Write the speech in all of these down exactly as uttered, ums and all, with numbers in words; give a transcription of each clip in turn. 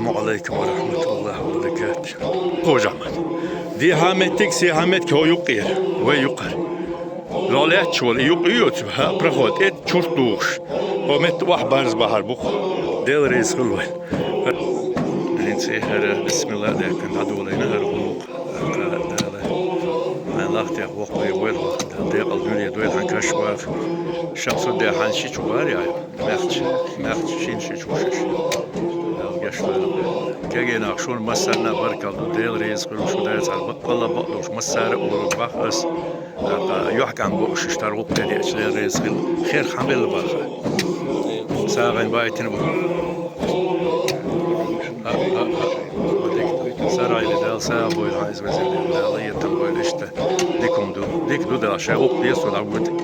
Алейкум ва рахматуллахи ва баракатух. Хож Ахмад. Дехьа меттиг, сехьа меттиг хьо юккъера. Вай юккъера. Ло лаьтташ вола, и юккъе йоцу, хьа, проход, тӀе чурт духуш. Хьо метта охьа барз бахьар бу-кх. Дела реза хуьлда вай. ХӀинца хӀара, бисмилла даьккхина, дӀадолийна хӀара гӀуллакх. Дала. Хьайн лахтех воккхаве войла, Дала декъала дуьне дойла хьан каш ваха. Шапсо де хьан ши чу вари ай. Мехч, мехч шин ши чу шиш. Дала геш войла. Кегий нах, шуна массарна а баркалла ду, Дела реза хуьлда шу дацар. Баккъалла бакъдолуш массара а олур бах ас. Юьхькан бохуш иштта гӀуллакх тӀедеача, Дела реза хила. Хер хьан белла баха. СагӀина байтина бу. Сарайли Дала сагӀа бойла хьан иза везина, Дала летам бойла иштта. Дика хӀума ду. Дика ду Дала, шайн гӀуллакх деза, со дӀагуртиг.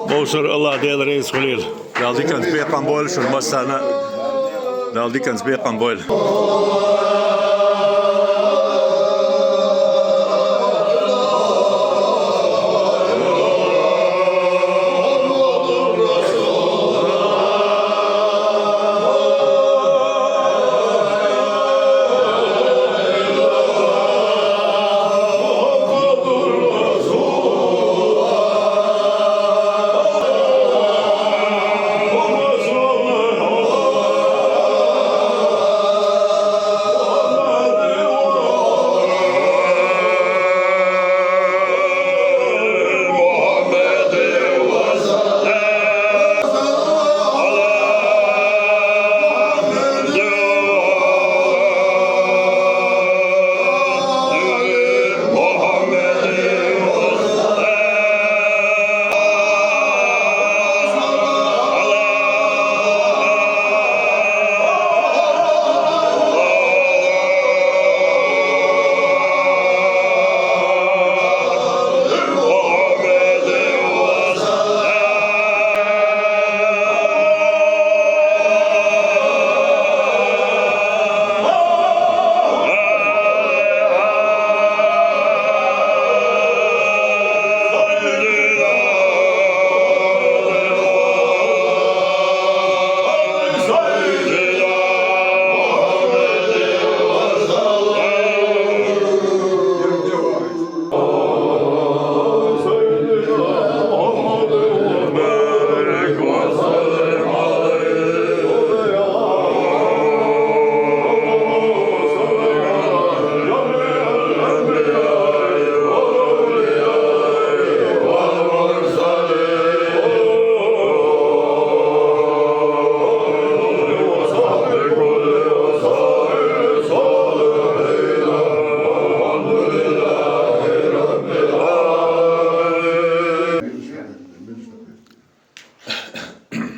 Бовсар Аллах, Дела реза хуьлийла. Дала диканца бекхам бойла шуна массарна. Дала диканца бекхам бойла.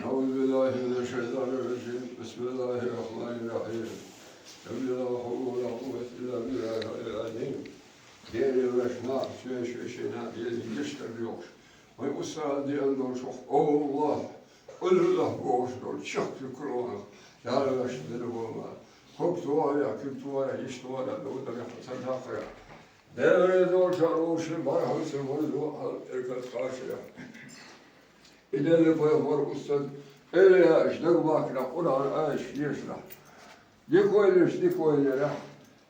أعوذ بالله من الشيطان الرجيم. بسم الله الرحمن الرحيم. لا حول ولا قوة إلا بالله العلي العظيم. Дера вешна, шоьшина, дера йиштар йохуш. Вайн устаз деана долчух, Аллах, Аллах бохуш долу чехка куронах, Дала вешна дина волу ма. Хок товара, куьг товара, йиш товара, дов дара, хьан ца даккхара. Дера долчара вовшийн бархьалца варзо хьал эркат кхачара. И делла пайхамар устаз, эла яаш, дага баккхара, Къуръан аяташ дешара. Дика вайнаш, дика вайнарехь,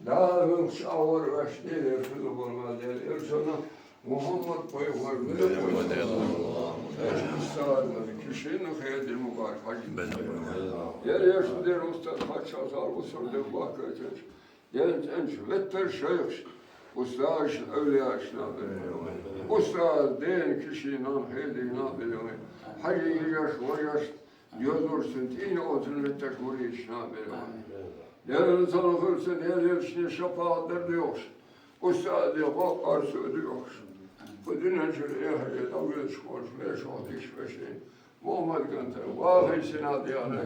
Дала муьлххачу агӀор ваьш дерриг хила болу ма дела, элчанна Мухьаммад пайхамар мила пайхамар. Эш устазна кишина хедир мукъар хьажи. Дерриг дерриг устаз хаччалца усур де баккхайташ. Ден цӀенчу веттар шайхаш, устазашна, эвлияашна а белла вай. Устаз дена кишина, хедийна а белла вай. Хьажи йижарш, важарш, Йозуршна тӀийна оцун метташ муридашна а белла вай. Делан салам хуьлда цунна, элчане шапаӀат дар доьхуш, устазе боккха орца а доьхуш. Кху дуьнен чуьра эхарте дӀавоьдуш волчу вешан дикачу вешин Мухьаммад-ГӀантана вахийна синал дегӀана.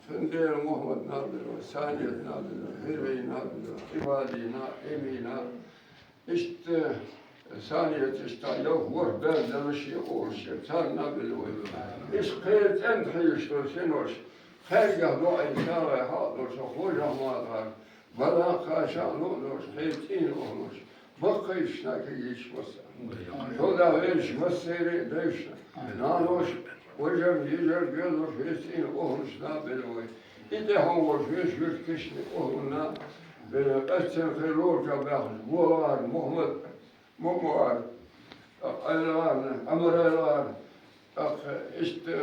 Цундела Мухьаммад наб дилла, Саният наб дилла, Хирвей наб дилла, Ибади наб, Эми наб. Иштта Саният иштта йовхо бер дала шен къуршен, царна наб дилла вай. Иштта кхел цӀен хьийшла синош, кхаьргахь доӀий сагӀай хьакъ долуш, хӀокху хожахь ма дара, бала кхаша а луънош, кхел цӀийна охӀлуш. Баккхийчу шна кегийчу массарна. ШолгӀа вевзаш массеран а дайшна, нанош, важар, йижар, доьзалш веза цӀийна охӀлуш наб белла вай. И тӀехьа волуш веза вирд кишна охӀлунна белла, къаьсттина кхин лорачохь баьхначу Болара Мухьаммад, Мукъара, тӀаккха Ӏайлара, Ӏамарайлара, тӀаккха иштта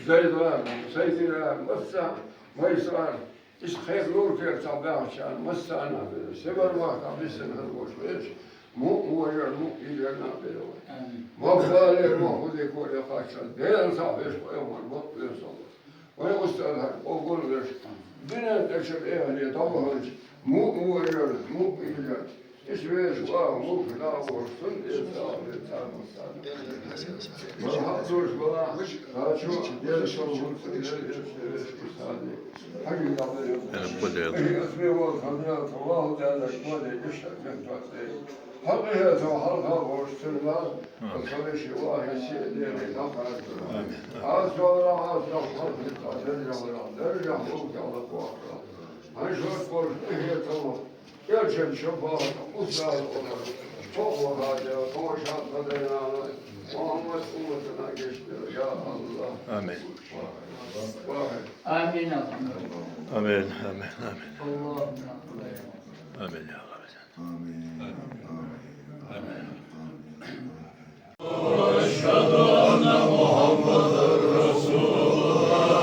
Зайдара, Сайдинара, массара, Майсара, иштта кхеран лорачу цхьа баьхначарна массарна а белла, Сибар-махкахь бисина хир болуш веза, мукъа важар, мукъа йижарна а белла вай. Амин. Махкале, махкузе коре кхаччалц, Делан цхьаъ веза пайхамар бакъ веза. Вайн устаз хӀара къобал веш, дуьнен тӀе шен эхьане дӀаваханчу мукъа важар, мукъа йижар, иза везаш ваха муха дагӀо, цунна тӀе дагӀо, царна массарна. Вала хьалдолуш вала, кхачо, Делан шалхо, цунна Делан везаш, везаш устазе. Хьажи дӀабелла. Ас бе волу хаза, Аллаху Тааля, школе иштта меттахь тӀе. Хьан къинхетам хьалха волуш цуьнан лаза, оцу вешин вахе сиъ лерина дӀакхаччалц. Амин. Аса вала, аса вала, хьалха хӀинца дерригаш вала, дерригаш вала, Аллах вахара. Хьайн шорта волуш къинхетам, элчан шапаӀат, устаза олар, чӀогӀа вахадел, тхо шад хазайнана, Мухьаммад умматана гечдела, я Аллах. Амин. Вахе. Амин. Амин, амин, амин. Аллахумма амин. Амин, я Аллах. آمين. آمين. آمين. آمين. أشهد أن محمدا رسول الله.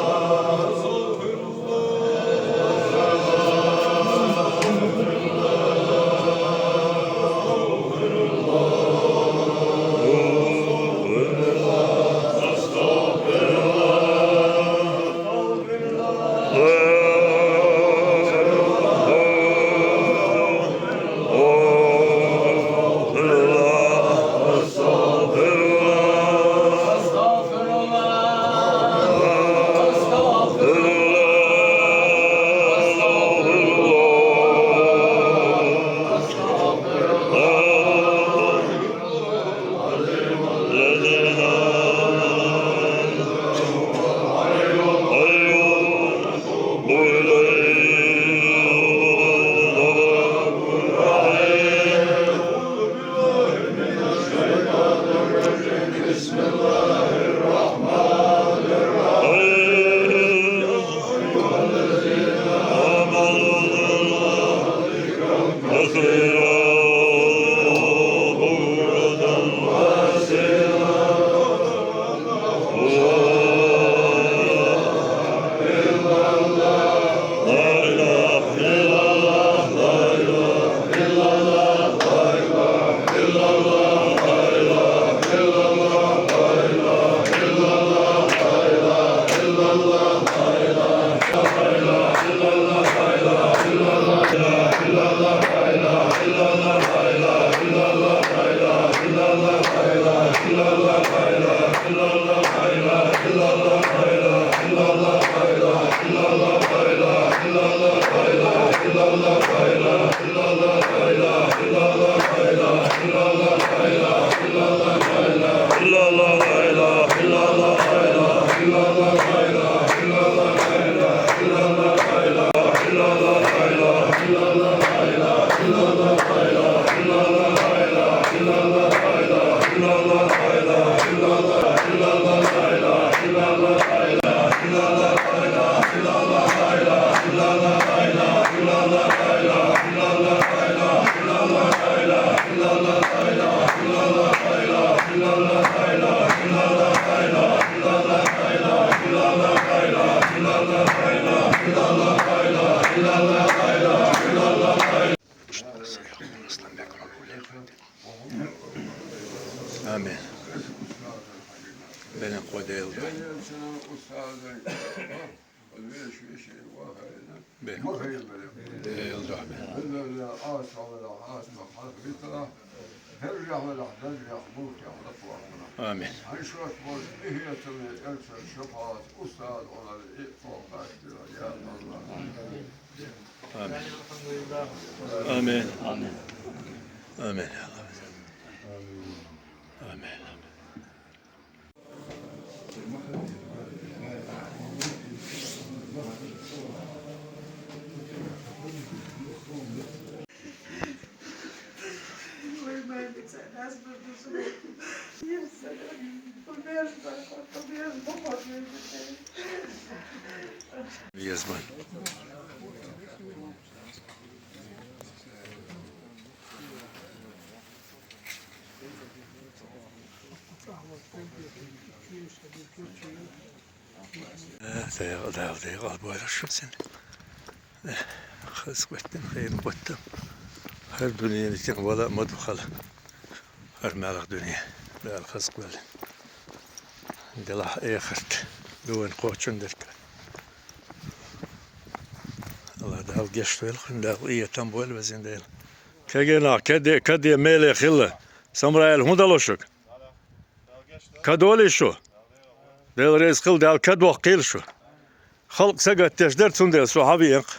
Амин. Белен кхо Дела. Белен. Хержахь велахь, даржехь, мулкехь лакхвахана. Амин. Хьайн шоаш болчу къинхетаме элчан шапаӀат, устаз Ӏалар и кхо хаттира, я АллахӀ. Амин. Амин. Амин. Амин. Амин. Везман. Э, дегӀ-, Дала дегӀал бойла шуьца. Э, хаза гӀоттина, хӀара гӀоттам. ХӀара дуьненан тӀехь вала а ма ду хала. ХӀара маьлхан дуьне. Дала хаза кхоьллина. Делахь эхарт ду вайн кхочун дерг. АллахӀ Дала гечдойла хӀун, Дала къинхетам бойла, везан Дела. Кегий нах, каде, каде меле хилла. Самраил, хӀун дало шуьга? Ка долий шу? Дела реза хила, Дала ка дохкийла шу. Халкъ сагатдеш дара, цундела со хьан веанкъ.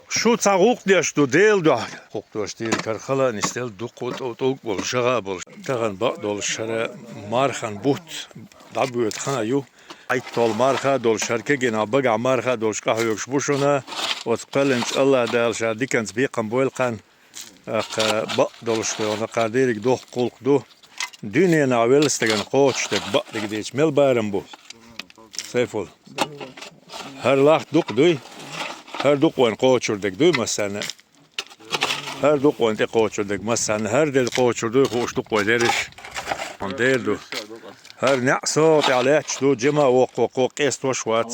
Шу цхьа гӀуллакх деш ду Делан дуьхьа. ГӀуллакх дош дийриг хӀара хала а нисделла, дуккха а тӀу-, тӀулг болуш, жагӀа а болуш. Тахана бакъдолуш хӀара мархан бутт дӀабоьду хан ю. Ӏайттолу марха а долуш, хӀара кегий нах багахь марха а долуш къахьоьгуш бу шуна. Оцу кхоьллинчу АллахӀ Дала ша диканца бекхам бойла кхарна. ТӀаккха бакъдолуш хьуна кхара дерриг доккха гӀуллакх ду. Дуьненахь велла стагана кхочуш дерг бакъдерг дийцича мел барам бу? Сайфул. ХӀара лахьт дукха дуй? ХӀара дукха вайн кхочур дерг дуй массарна а? ХӀара дукха вайн тӀе кхочур дерг массарна а? ХӀара дерг кхочур дуй хууш дукха вай дерриш? Хьуна дер ду. ХӀара неӀ сагӀа тӀехь лаьтташ ду, жима а воккхо-воккхо къестош вац.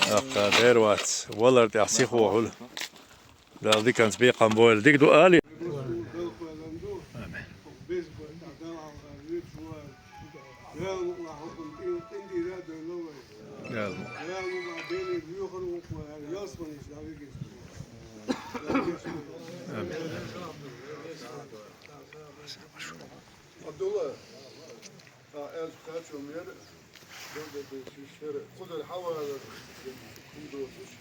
ТӀаккха дер вац. Валар тӀехь сихо хуьлу. Дала диканца бекхам бойла. Дика ду али. Амин. Дала. Амин. Абдулла, а, аьлча кхачо мера, дагадоьдуш, хӀара кхузара хьавалар, хӀун доцуш,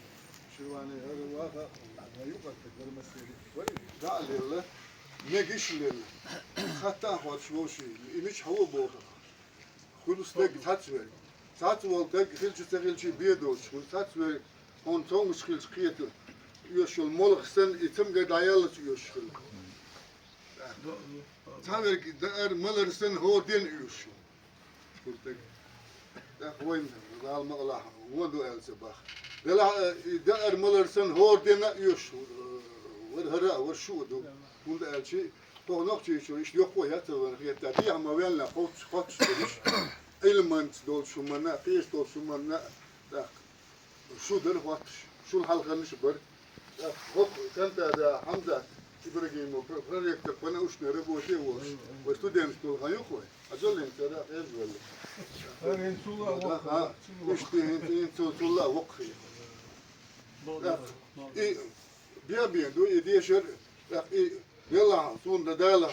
ширване хӀара ваха, а, юкъарта гармастери. Вай, дӀа а лелла, мегаш а лелла. Хатта а хоттуш вовший, и мича хьо ву боху. Хуьлу стаг цхьацца верг. Цхьацца волу стаг хилча ца хилча бен доцуш, хуьлу цхьацца верг, хьуна цомгуш хилча кхета, оьшуш йолу молха санна, и цамгар дӀаяллалц оьшуш хилла. Цхьаверг даар-малар санна хӀора ден оьшуш ю. ТӀаккха вайна Дала ма-аллахь, вон ду аьлла ца боху. Делахь а, и даар-малар санна хӀора ден а оьшуш вара хӀара а, вара шу а ду. ХӀунда аьлча тхо нохчийчуьра иштта йоккха а яц вайна хетта, дехьа ма-ваьллинехь хоттуш, хоттуш дерриш, Ӏилманца долчу хӀуманна а, кхечу долчу хӀуманна а, тӀаккха. Шу дара хоттуш, шул хьалхарнаш а бара. ТӀаккха хӀокху Кантада Хьамзат Ибрагимов про-, проректор по научной работе а волуш, вай студенташ долу хан ю-кх вай. Хьажал хӀинца ара а хьежа ваьлла. ХӀара хӀинца цул а воккха. Иштта хӀинца, хӀинца цул, цул а воккха хир. ТӀаккха и бен-бен ду и дешар, тӀаккха и Делахь, суна дан Дала,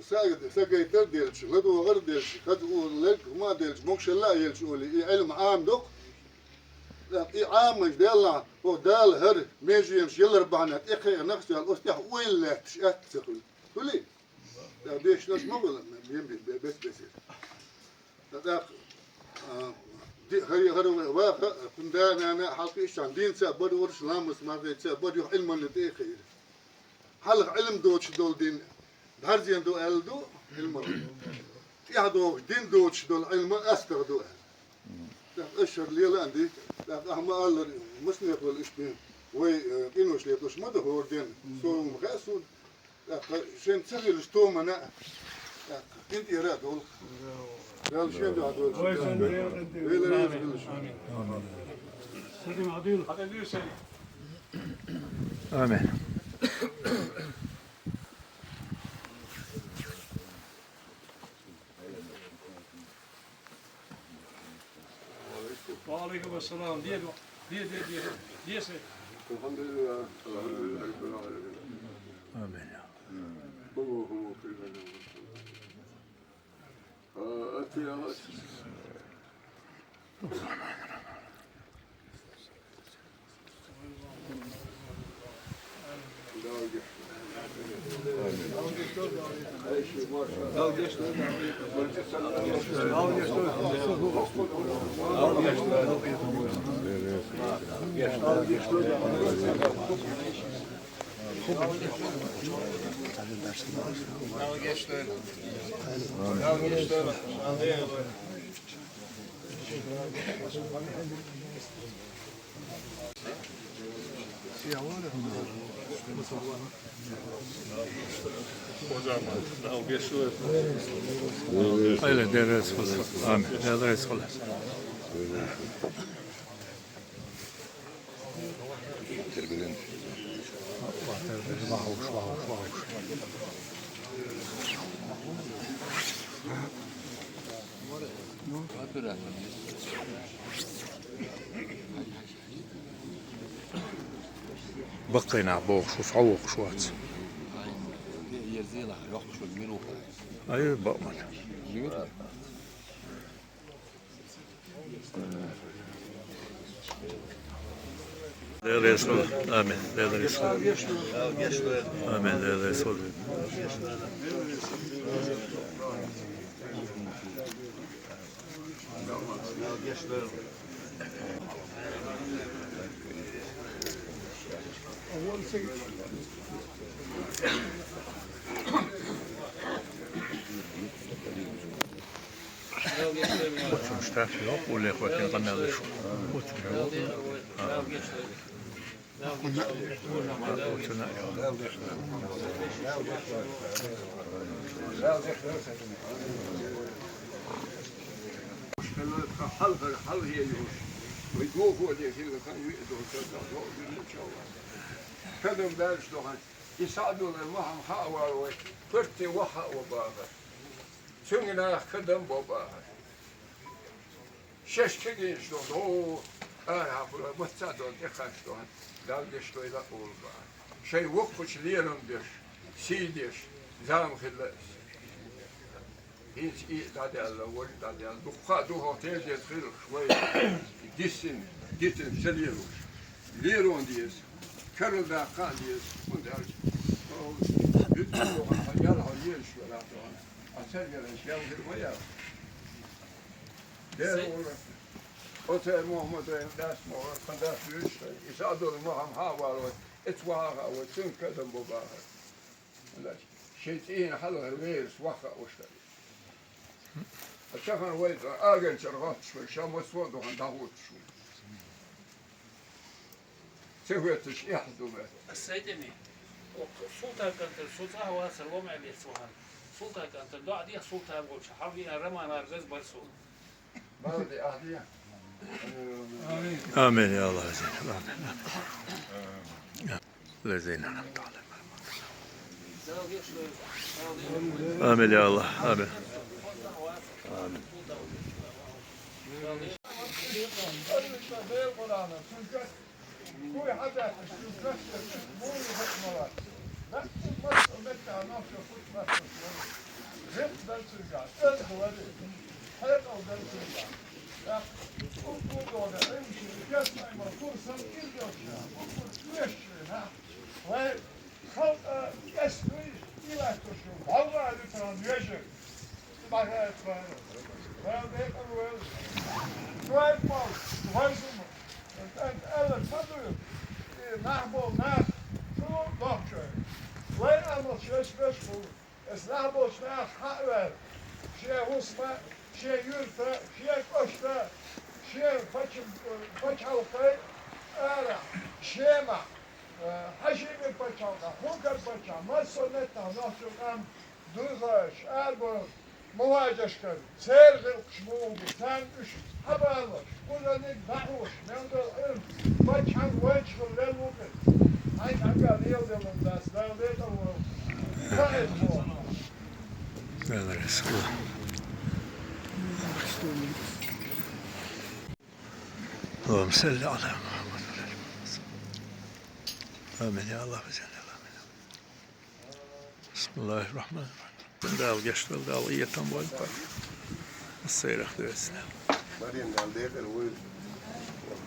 са, са гайтар а делча, ладогӀар а делча, хаза уллерг хӀума а делча, могушалла а елча олий, и Ӏилма Ӏамадо-кх. ТӀаккха и Ӏаманча Делахь, хӀокху Дала хӀара меженаш ялар бахьана тӀекхиънарг царна оцу тӀехь ойла лаьтташ атта ца хуьлу. Хуьлий? ТӀаккха дешнаш ма хуьлу, бен-бен, бе-, бес-бесера. ТӀаккха, а, ди-, хӀара, хӀара ваха, кхунна да-нана а хьалха иштта динца а бара варш, ламаз-мархица а бара, юха Ӏилманна тӀе а кхиира. Хьалха Ӏилма доцуш долу дин бӀаьрзе ду аьлла ду, Ӏилма. ТӀаьхьа догӀуш дин доцуш долу Ӏилма астагӀа ду аьлла. ТӀаккха аша хӀара лела а ди, тӀаккха ахьа ма-аллара, массанехула иштта бен, вай, э, къинош летош ма ду хӀора ден, со хӀума хаьа суна. ТӀаккха шен ца хилча томана а, тӀаккха къинтӀера а долу. Дала шен дуьхьа долуш. Вай сан Дела къинтӀера. Вела реза хила шу. Амин. Амин. Амин. Ва алейкум ассалам. Де, де, де, де, де, де, се. الحمد لله، الحمد لله رب العالمين. آمين. اللهم اغفر لنا. آه، أنت يا رب. Öyle derler. Amin. Derler. Бакъина бохуш, вац. Ай, бакъман. Дела реза хуьлда. Амин. Дела реза хуьлда. Амин. Дела реза хуьлда. Oturmuşlar yok, öyle bakın, kamerada şu. Oturmuyor. Oturmuyor. Хьалхара, хьалхе йолуш. Вай дохо дехира хан юьа долчу, долчу, иншалла. Кадам баьлча дохана, и схьа а долу мохь-м хаа вала вай, пурте ваха а ван бахара. Цуьнга наха кадам бо бахара. Шаьш кегийчу дохана, о, арахьа хуьлу, мацца а долу тӀекхаччалц дохана, Далла гечдойла а олу бахара. Шайн воккхачу лерам беш, сий деш, зама хилла иза. ХӀинца и а дӀадаьлла, вай а дӀадаьлла, дуккха а ду хӀокху тезета хиларш вай диссина, дитина ца лелош. Лерон деза, карладаккха а деза, хӀунда аьлча, хьо, хьо, хьо, хьо, хьо, хьо, Дела волуш, оцу Мухьаммадайна дас мо, тхан дас вуьйцуш, и схьа а долу мохь-м хаа вала вай, эцу ваха а хаьа вай, цуьнга кадам бо бахара. Шайн цӀийнан хьалхара везаш ваха а вуш дара. Ткъа тахана вай аганчара гӀоттуш вай, ша массо а дохана дӀахӀуттуш ву. Ца хӀоьттуш эхь ду вай. Ас сайтани, оцу Султан кӀантана со цӀахь вацара, лом Ӏеллица вахана. Султан кӀантана доӀа деха, Султан волчу хьалвеана романара газа бара со. Амин, я Аллах, Зейнаб. Амин. Ле Зейнаб. Амин, я Аллах. Амин. Амин. Вай халкъа кӀезиг дуй, и латтош ю, бӀовгӀа а ю тахана вежарий. ДӀахаьттара. Вай декъал вевза. Вай пал, вай зума. ТӀаккха аьлла ма ду, и нах болу нах, шу дохчой. Вай амалш веш-веш хуьлу. Эс нах болчу нах хьа а ваьлла, шен хӀусама, шен юьрта, шен кӀошта, шен пачам-, пачхьалкхе арахь, Шемахь, э, Хьашимин пачхьалкхехь, хӀун кара паччахь, массо а меттехь нохчийн къам дуй хууш, арабевлла, мухӀажаршкара, церан гӀиллакхаш муха бу, царна уьш хьабалош, кхузаниг дӀахьош, мел долу Ӏилма, паччахьан вайчахула лелла ву-кх иза. Хьайн хьаьнгга леладелла дац, Дала декъал войла. Ца эцна боху. Дала реза хуьлда. اللهم صل على محمد وعلى آل محمد. Амин, я Аллах, амин. Бисмиллахир-рахманир-рахим. Дала гешт долда, Дала къинхетам бойла. Сайрах дувцаш. Марем Дала декъала вай.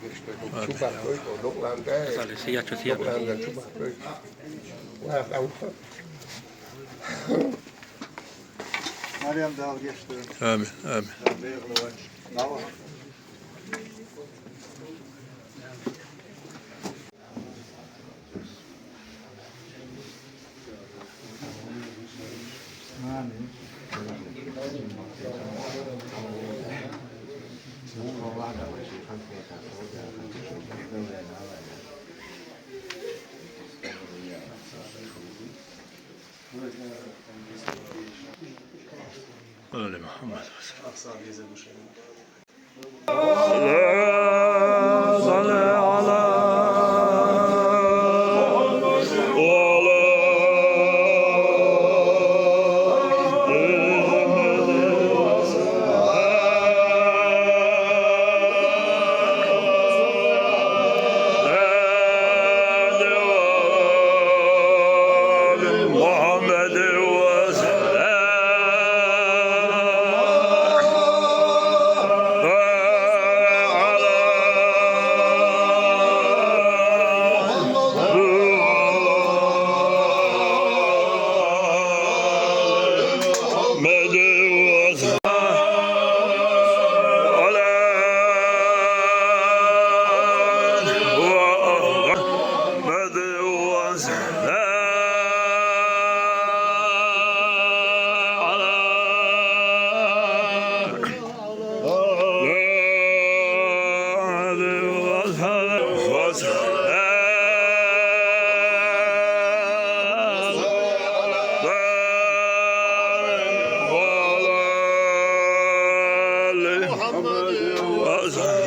Гешт долда. Амин. Чубахь дойла, докъалан дай. Докъалан дай чубахь дойла. Ва, Дала. Марем Дала гешт долда. Амин, амин. Дала декъала вай. Дала. آل محمد وسلم. اللهم صل على وعلى آل محمد وسلم.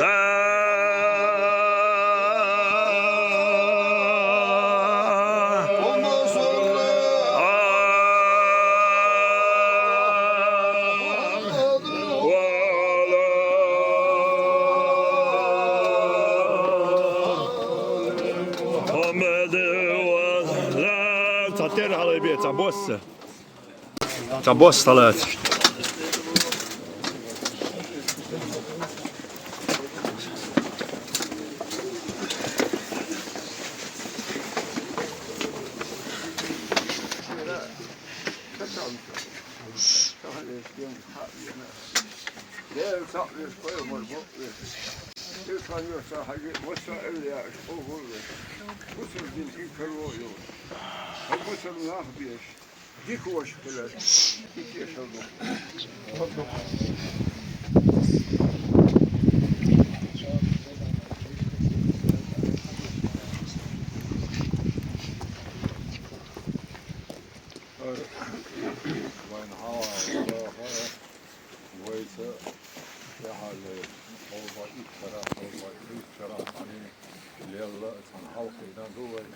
Цхьа тера хьалайбе, цхьа босса. Цхьа босса хьалаца. Дела цхьаъ веш, пайхамар бакъ веш. Ил хан йоццахьа хьажи, массо а эвлияаш къобал веш. Бусалба дин и карло а йолуш. Хьо бусалба нах беш, дика ваша хилар, и тешал ду. Вайна хьалха ваха, вайца тӀаьхьале, хьалха итт шарахь, хьалха итт шарахь цхьаьна лелла, цхьаьна хьалхийна ду вай.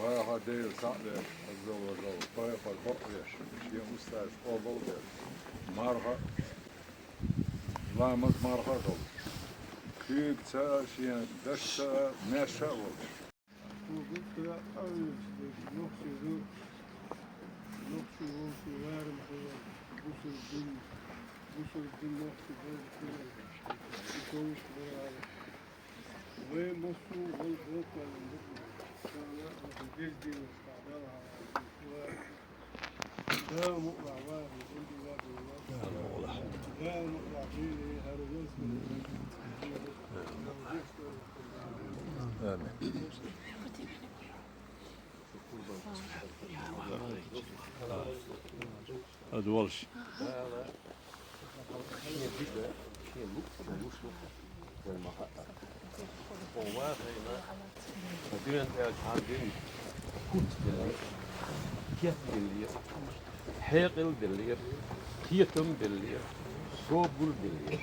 Ваха Дела цхьаъ веш, Азза ва Жалла, пайхамар бакъ веш, шен устазаш къобал веш, марха, ламаз марха а долуш, куьйгаца а, шен дашца а, маьрша а волуш. Цо гуттара а къахьоьгуш дерг нохчий ду, нохчий вовший ларам хилар, бусалба дин, бусалба дин нохчий бовший хилар, и совгӀат бара. Вай массо а вала боккхалла ду, сан а, ваха гезгенаш тӀехь Далла хьалха. Ада волуш. Вай ма хаьа. Хьо вахийна, хьан дуьнен тӀехь цхьана динна хӀуттабеллера, кехбеллера, хьекъал беллера, кхетам беллера, собар беллера.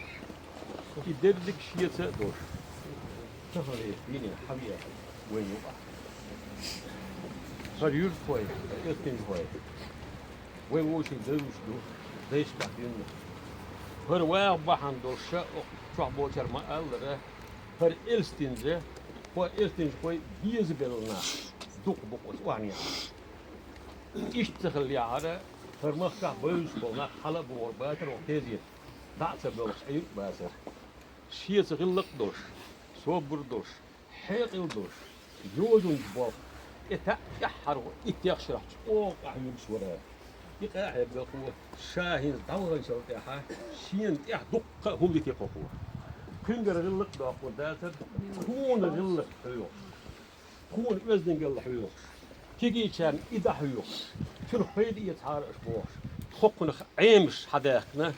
И дерриг шеца а долуш, тахана дийне хьан веха вайн юкъахь? ХӀара юьртахой, хӀара элпинхой. Вай вовшийн дайш ду, дайшкахь дуьйна. ХӀара ваха бахьана долуш ша окху чохь болчара ма-аллара, хӀара элстинча, Хьо эстинчхой беза белла нах дукха бу оцу охьанехьа. Иштта ца хиллехьара, хӀара махкахь бевзаш болу нах хьала а богӀур бацара оха тезета. ДӀа а ца боьлхуш, Ӏийр а бацара. Шеца гӀиллакх а долуш, собар а долуш, хьекъал а долуш, йозанча болх, тӀе таӀ тӀаьххьара итт-итт шарахь чӀогӀа къахьоьгуш вара. И къахьегна белхо ша хӀинца дӀаваханчул тӀаьхьа шена тӀехь дуккха а хӀума дитина кхо. Кхуьнгара гӀиллакх а доккхур дацара, тхуна гӀиллакх хьоьхуш, тхуна оьздангалла хьоьхуш, кегийчарна и дӀахьоьхуш, цунах пайда эцахьара аша бохуш, тхо кхунах Ӏемаш хьадаьхкина.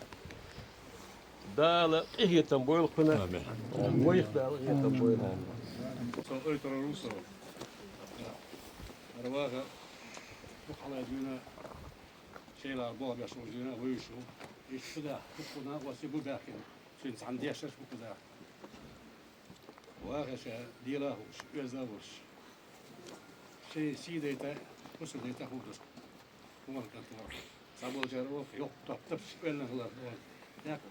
Дала къинхетам бойла кхунах. Амин. Вайх Дала къинхетам бойла. Со ойтур ву со. ХӀара ваха дукха хьалха дуьйна, шайла болх беш волчу дуьйна вевзаш ву. Иштта шу да, дукха накъостий бу баьхкина. Цуьнан цхьана дешнаш бу кхузахь. Ваха ша дела а хууш, оьзда а волуш. Шайн сий дайта, хӀусам дайта хуур ду сан. Хьуна кӀант вара. Цхьаболчара оха йоккха топ-тапча оьллина хилар хьуна. Даккха,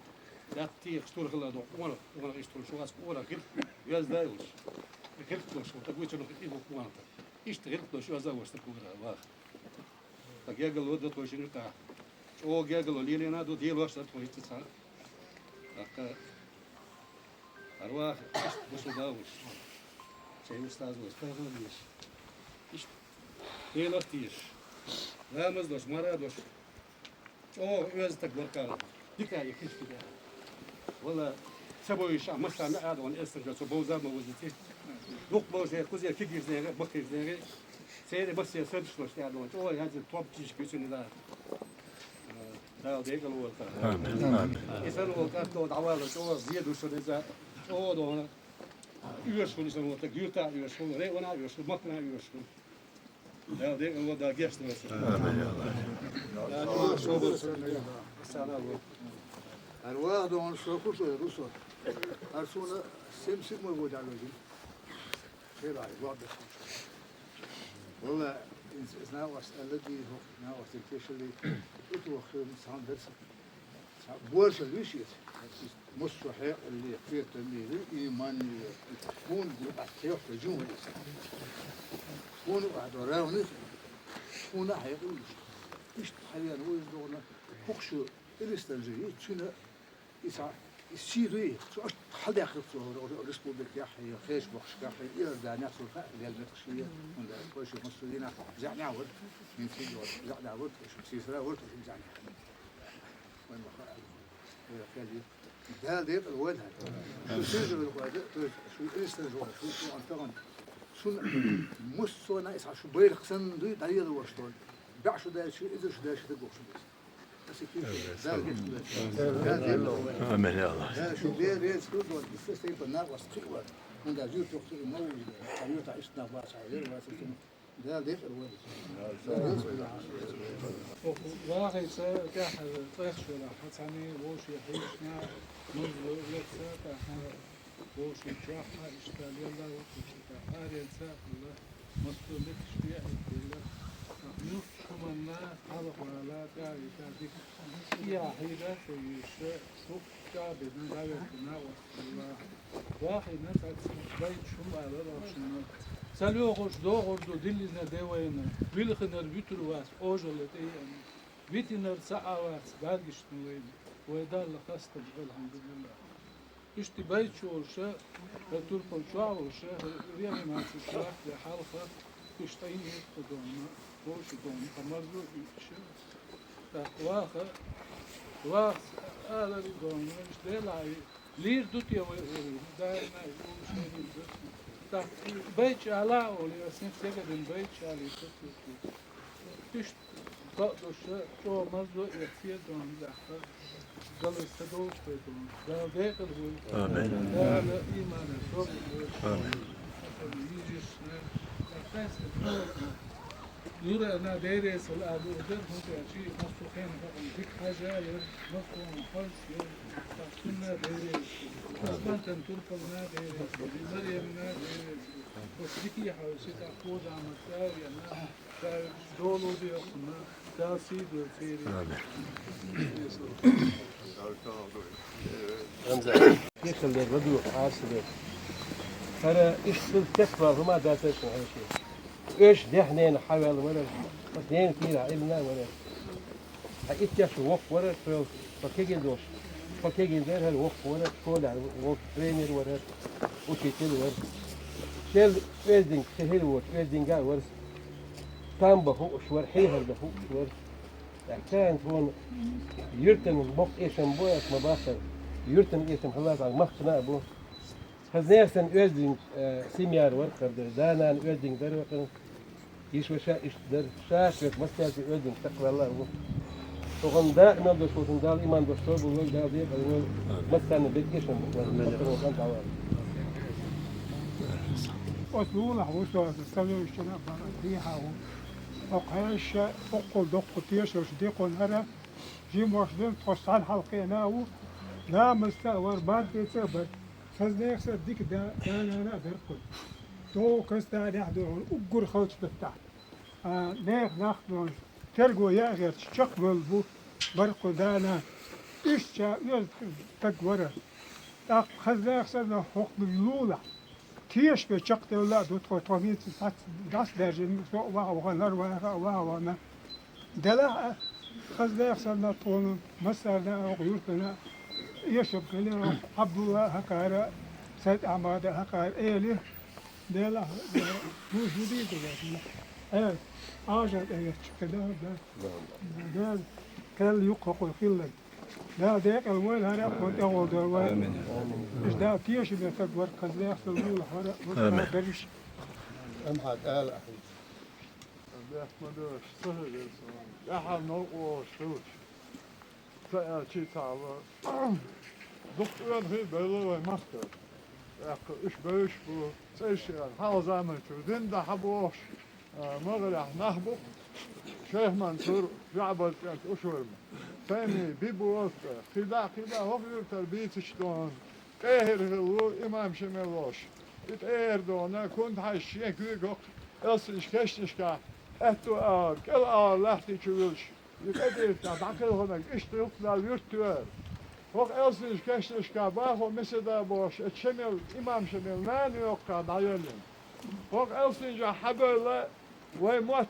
даккха техаш тур хилар ду хьуна, хьуна иштта хуьлуш вац хьуна хилла оьзда а йолуш. Хилла долуш ву, тӀаккха вуьйцург и бу хьуна тӀаккха. Иштта хилла долуш оьзда а волуш тӀаккха вара ваха. Ткъа гергарло ду тхойшинна юкъахь. ЧӀогӀа гергарло лелийна а ду, делош а дара тхо иштта цхьаъ. ТӀаккха хӀара ваха иштта бусулба а волуш, шайн устаз волуш, пайхамар дезаш. Иштта Делах а тешаш, ламаз а долуш, марха а долуш, чӀогӀа оьзда стаг вара кхана. Дика а и кхишка тӀехь. Валла, ца бовзуш а, массарна а догӀун эстаржо цо бовза а ма вузуьйтий. Дукха бовза кхузера кегийрза нехан а, баккхийрза нехан а, церан массеран сарнаш долуш тӀехь догӀун. ЧӀогӀа хӀаьззина топ чийчка ю цуьнан да. Дала декъала войла. Амин. Амин. И санна волу кӀант дӀавалар чӀогӀа зен ду шуна иза. ЧӀогӀа догӀун. Оьшуш хуьлу и санна волу стаг, юьртахь а оьшуш хуьлу, районахь а оьшуш хуьлу, махкана а оьшуш хуьлу. Дала декъала войла, Дала гечдойла. Амин. Дала собар. ХӀара ваха догӀун со кху шо ю со. ХӀара суна сема сига ма вон дӀавелла. Шайла хьайн ваха деш. Валла, иза, иза накъост аьлла дийр хӀокху, накъостийн тешаллий, тӀетоху хир цхьаьна дара сан. Цхьа бошалла вуьйш иза. Массо а хьекъалле, кхетаме ву, иймане ву. Хьуна юкъахь кхетта жин ву иза. Хьуна юкъахь до равных, хьуна а хьекъал луш. Иштта хьавеана ву иза догӀуна, хӀокху шу Иристан жи, цуьнан И цхьа, и сий дуй, цо аша хьалдаьхира цо республикехь, хеш бохуш кахь, Иорданехь цо хаьа, лел метта шен, хӀунда аьлча вай шен массо а дийнахь зеӀнехь вара, хӀинца хӀинца вара, зеӀнехь вара, тхо шен сийсара вара, тхо шен зеӀнехь. Вайн ма хаьа, вай кхел ю. Дала декъала войла хьан. Шу сийсара вара, то есть шу Иристан жо, шу цо ан тагӀан. Шуна массо а и цхьа шу байракх санна дуй, дӀаелла ваша тхо. БӀе шу даьлча, иза шу даьлча, даг вохуш ду. Амин, я Аллах. Дала декъала войла. Вахица тӀаьхьара цӀераш велахь, хьан цхьаьний вовшийн хьешна, музло эца, тӀаьхьара вовшийн чохь а иштта лелла ву, иштта аренца а хилла, массо а метташ беа а хилла, юрт шуманна хьалхавала, тӀаьхьа дика. И яхьийла ца йийша, шу чӀагӀбина, дӀаветтина, вахина цӀа ца байчу хӀума алар вахшина. Ца лоьхуш догӀур ду диллина де вайна, вилхинар вуьтур вац, ожалла тӀе еана. Витинар ца а вац, даргишна вайна. Вай Далла хастам, алхьамдулиллахӀ. Иштта байчу волуша, хӀара турпал чохь а волуша, хӀара реанимаци чохь а хьалха, иштта ин итт донна, вовши донна, ткъа марзо а уьш. ТӀаккха ваха, ваха алари донна, иштта делахь, лийр ду те вай олий, даима и вовши ду. ТӀаккха и байчу ала а олий, ас ник дегадина байчу алий, иштта Кхаъ долуш, чӀогӀа марзо а эцна, дон дахьа, галар ца долуш вай дон. Дала декъала вуй. Амин. Дала иман а, собар а вуй. Амин. Йижишна, Юра на дересал а луъу дара, хӀунда аьлча массо а хенахь бакъана дика хьажа яра, массо а хьожуш яра, цунна дересал. Амин. Ас бантан турпална дересал, Маремна дересал. Ас дикий хьожуш, цхьа кхоза ма цӀа а вена. Амин. ХӀара иштта теквал хӀума дацар шун хьаьший. Оьш дехьнена хьавел вара, ас нена кийра Ӏилна вара. Хьа иттех шу вокх вара, тхо, тхо кегин дош. Тхо кегин дер хӀара вокх вара, школа вокх тренер вара, учитель вара. Шел оьздинг, шехир вокх, оьздинга вара. Тамба хууш вара, хьехар да хууш вара. Ахтан тхона юртан бокх эшам бу, ас ма бахар. Юртан эшам халас а махчна бу. Хаза нехан оьздинг, э, семьяр вар кхар дар, да-нана оьздинг дар вакхар. Иш ва ша иш дар, ша швет мастяси оьздинг таквалла ву. Тохан да мел дош вутун дал иман дош то бу вал дал де, вал мастана бекешам, вал мастана вал тала. Ос лула ву шо, сазу ишчана бара, ди хаву. Окхаша, окхул докху тешаш дикон ара, жимош дин тхо сан халкъена ву, намаста вар бантеца бар. Хаза нехан са дика да, да-нана а дар кхуй. То каста дехь дохур уггур халча бетта. А, нехан нах дон, терго я гӀерч, чакхвелла бу, бар кху да-нана. Иштта оьзда таг вара. ТӀаккха хаза нехан са хӀокху лула. Теша бен чакхделла а ду тхо, тхо хӀинца сац дас даьржина, со а ваха ваха, нар ваха а ваха ваха. Делахь а, хаза нехан санна тхуна, массарна а, оха юртана а, эшам хилира, Ӏабдулла а хӀакхара, Сайд-Ахьмада а хӀакхара, эли, делахь а, дуьйцу дийца ваьхна. Э, Ӏажа тӀе веттачу кхидӀа, да. Да, кхел юккъахула хилларг. Да, декъал войла хӀара а кхо тӀехула дор вай. Амин. Иш да, теша бен таг вара, хаза нехан са лула хӀара, Амин. Берриш. Амхьа кӀала ахьа. Бехк ма дош, ца хӀуьгара сон. Яхьал новкъа вогӀуш хилча, ца аьлчи ца хьало. Дукха оьнхий а бевлла вай махкара. ТӀаккха уьш бевзаш бу, цӀераш а, хьалха заманчуьра дин дӀа хьабохуш, а, магӀарехь нах бу-кх, Шайх Мансур, ЖаӀбар кӀант Ушурма, Тайми, Биболат, кхидӀа а, кхидӀа а хӀокху юьртара бийцича дона, ТӀехьара хилла ву имам Шемал волуш. И тӀера дона, Кунта-Хьаьжа шен куьйга хӀокху элсанаш кешнашкахь аьтту агӀор, кӀел агӀор лаьттичу вуьлуш, и тӀе дийртахь дӀакхелхинарг иштта гӀиллакх Далла юьртта тоьар. ХӀокху элсанаш кешнашкахь бахо Меседа бохуш, оцу Шемал, имам Шемал нана йоккхахь дӀаеллина. ХӀокху элсанчохь хьабевлла вай мотт,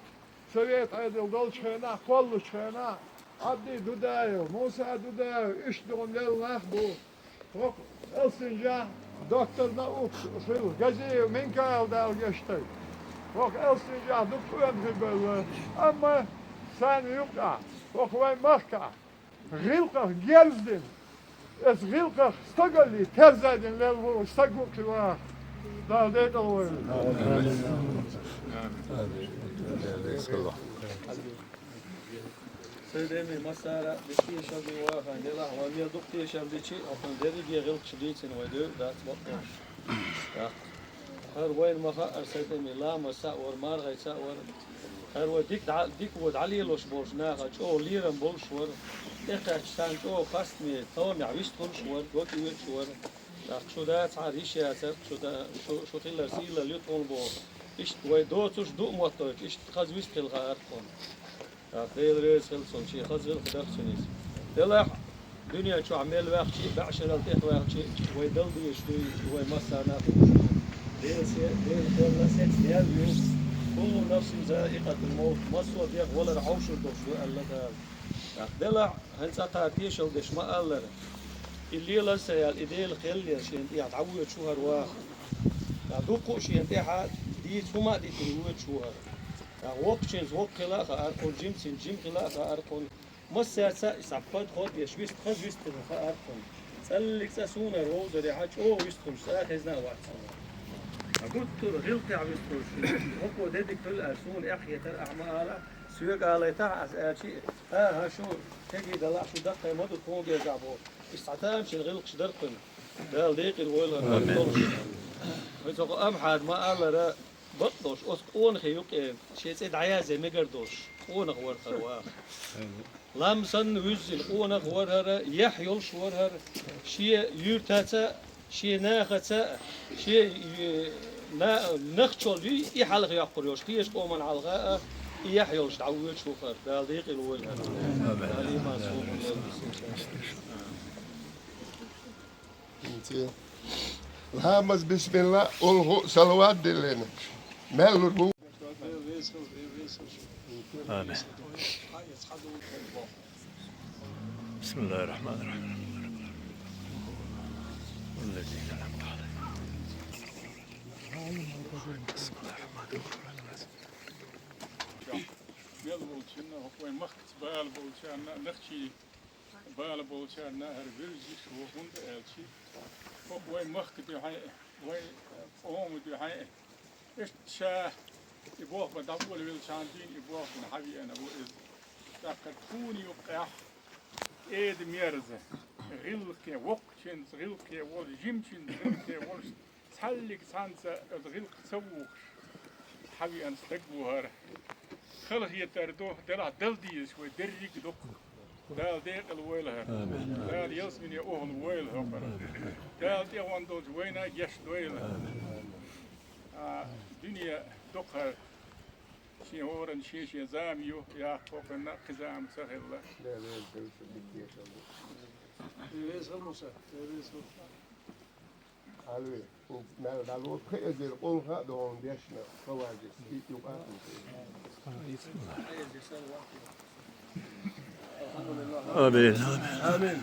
совет Ӏедал долчу хенахь, кхоллучу хенахь, Ӏабди Дудаев, Муса Дудаев, иштта дукха лелла нах бу. ХӀокху элсанчохь доктор наук хилла Газиев Минкаил, Дала гечдойла. ХӀокху элсанчохь дукха къонахий бевлла. Амма царна юккъехь, хӀокху вайн махкахь, гӀиллакхах герз дина, оцу гӀиллакхах стогаллий терза дина лелла волу стаг ву кхин ваха. Дала декъала войла. Сайн деми массара а, деши шаби ваха, делахь вай мел дукха тешам дичи, охан дерриге гӀиллакхаш дийцина вай девр дац бакъош. ТӀаккха хӀара вайна ма хаъара, сайн деми, ламаз схьа а вара, маргӀай схьа а вара. ХӀара вай дика дӀа-, дика ву дӀалелош болчу наха чӀогӀа лерам болуш вара. ТӀекхаьчча царна чӀогӀа хастаме, товнехь вистхуьлуш вара, гочу оьцуш вара. ТӀаккха шу дацахьара йиш яцара, шу да-, шу, шу хилар сийлалла ю тхуна боху. Иштта вай доцурш ду а моттуьйтуш, иштта хаза вист хила хаьара тхуна. ТӀаккха Дела реза хила цунна, шен хаза гӀиллакх дара цуьнан иза. Делахь, дуьнен чохь мел ваьхчи а, бӀешарал тӀехваьхчи а, вай дала дезаш дуй, вай массарна а хууш ду. Дела се-, Дела хелла сецна ял ю. Куллу нафсин заикъатул мавт, массо а дегӀ валар хьовшур долуш ду, аьлла Дала. ТӀаккха делахь, хӀинца цкъа тешалла деш ма-аллара, и лелар сан ял, и Дела кхел ял шена тӀехь дӀавоьдуш ву хӀара ваха. ТӀаккха дуккха а шена тӀехьа дийца хӀума а дитина воьдуш ву хӀара. ТӀаккха воккхачуьнца воккха хила а хаьара кхунна, жимачуьнца жима хила а хаьара кхунна. Массаьрца а и схьа подход еш вист-, хаза вистхила хаьара кхунна. ЦӀаллиг цӀа суна вовзарехьа, чӀогӀа вистхуьлуш цӀа а хезна а вац суна. Ткъа гуттар а гӀиллакхехь вистхуьлуш, хӀокхо де дика хила аьлла, суна эхь хетара ахьа ма ала, соьга алайтахьа аса аьлчи, хӀа-хӀа, шу кегий далахь, шу даккхий ма ду тхуна безахь боху. Иштта цхьа тамашийна гӀиллакхаш дара кхуьнан. Дала декъала войла хӀара долуш. Вай цо Амхьада ма-аллара, бакъдолуш, оцу къонахе юкъе шен цӀе дӀаязъе мегар долуш, къонах вара хӀара ваха. Лам санна вуьззина къонах вара хӀара, яхь йолуш вара хӀара, шен юьртаца а, шен нахаца а, шен, э, на-, нахчалла юй и хьалха йоккхур йолуш, кхечу къоман хьалха а и яхь йолуш дӀавоьдуш ву хӀара. Дала декъала войла хӀара. Дала иман, сулхо лойла. Амин. Ламаз бисмилла, олху салават диллина. Мел лур бу. Амин. بسم الله الرحمن الرحيم. الذين أنعمت عليهم. بسم الله الرحمن الرحيم. Мел волчунна, хӀокху вайн махкаца бала болчарна, нохчий бала болчарна хӀара вирза йиш ву, хӀунда аьлча, хӀокху вайн махка дуьхьа а, вайн къоман дуьхьа а, иштта ша и болх бан дӀаволавеллачхьана дуьйна и болх бина хьавеана ву иза. ТӀаккха тхуна юккъехь кӀеда-мерза, гӀиллакхе, воккхачуьнца гӀиллакхе волуш, жимачуьнца гӀиллакхе волуш, цхьаллиг цхьаьнца оцу гӀиллакхах ца вухуш хьавеана стаг ву хӀара. Халахетар ду, делахь дала дезаш вай дерриг а ду-кх. Дала декъала войла хӀара. Дала ялсамане охӀла войла хӀокхара. Дала тӀехьа долчу вайна а гечдойла. А, дуьне ду-кх хӀара. Шен хӀоранна шен-шен зама ю, яккха хӀокхунна а кхин зама ца хилла. Алви, хӀу мел дӀало, пхи эзар къолха а ду хьуна дешна, хаважис, и юкъатун. Амин, амин. Амин.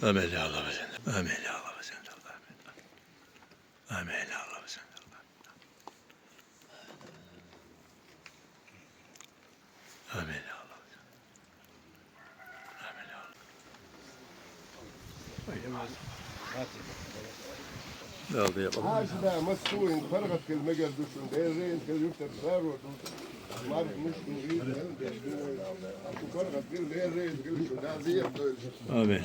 Амин, я Аллах, амин. Амин, я Аллах, амин. Амин, я Аллах, амин. Амин, я Аллах. Амин, я Аллах. Далла декъала. Хьажа, массо а вайн паргӀат хила мегар ду шуна, Дела реза хила, юьртара саро ду. Марха муьшкан гӀийла мел деш ду вай. Шу паргӀат хила, Дела реза хила шуна, Дала декъала дойла. Амин.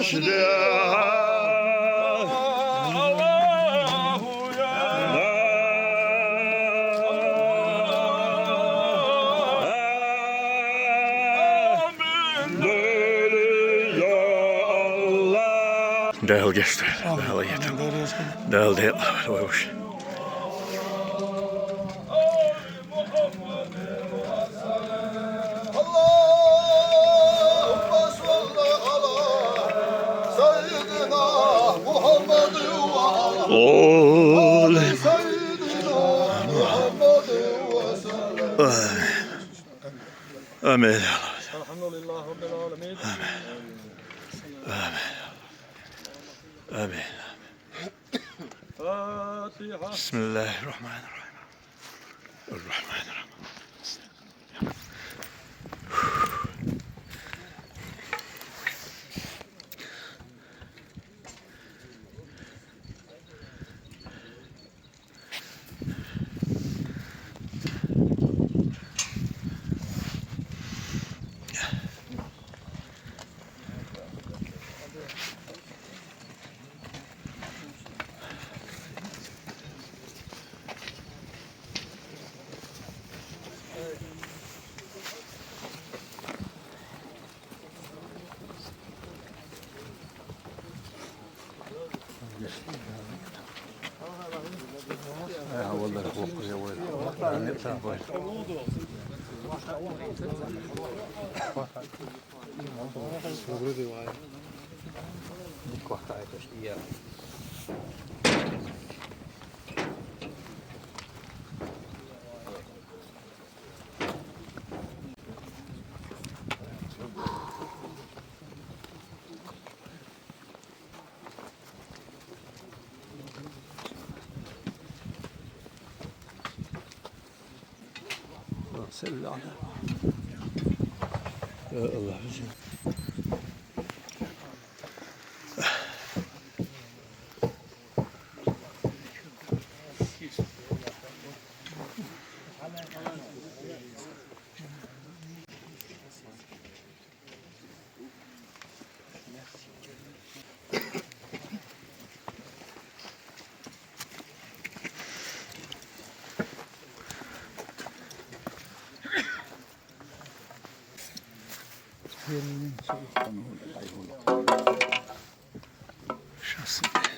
Дала гешт дойла, Дала гешт дойла. Дала декъала вай вуш. اللهم صل على سيدنا محمد وعلى آل سيدنا محمد وسلم. آمين. الحمد لله رب العالمين. آمين. آمين. الفاتحة. بسم الله الرحمن الرحيم. الرحمن الرحيم. سل على. يا الله. آمين، آمين. الله يسلمك.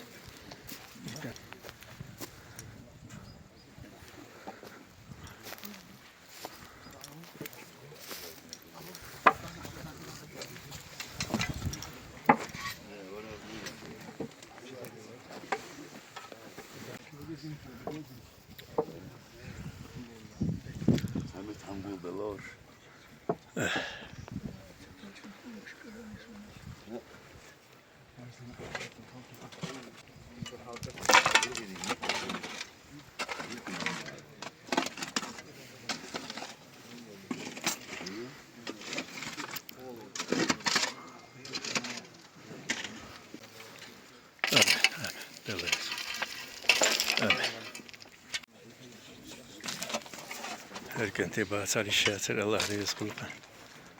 آمين. Гьар кӀантӀе бацар, ишшатар, Аллагь рази хилва кьван.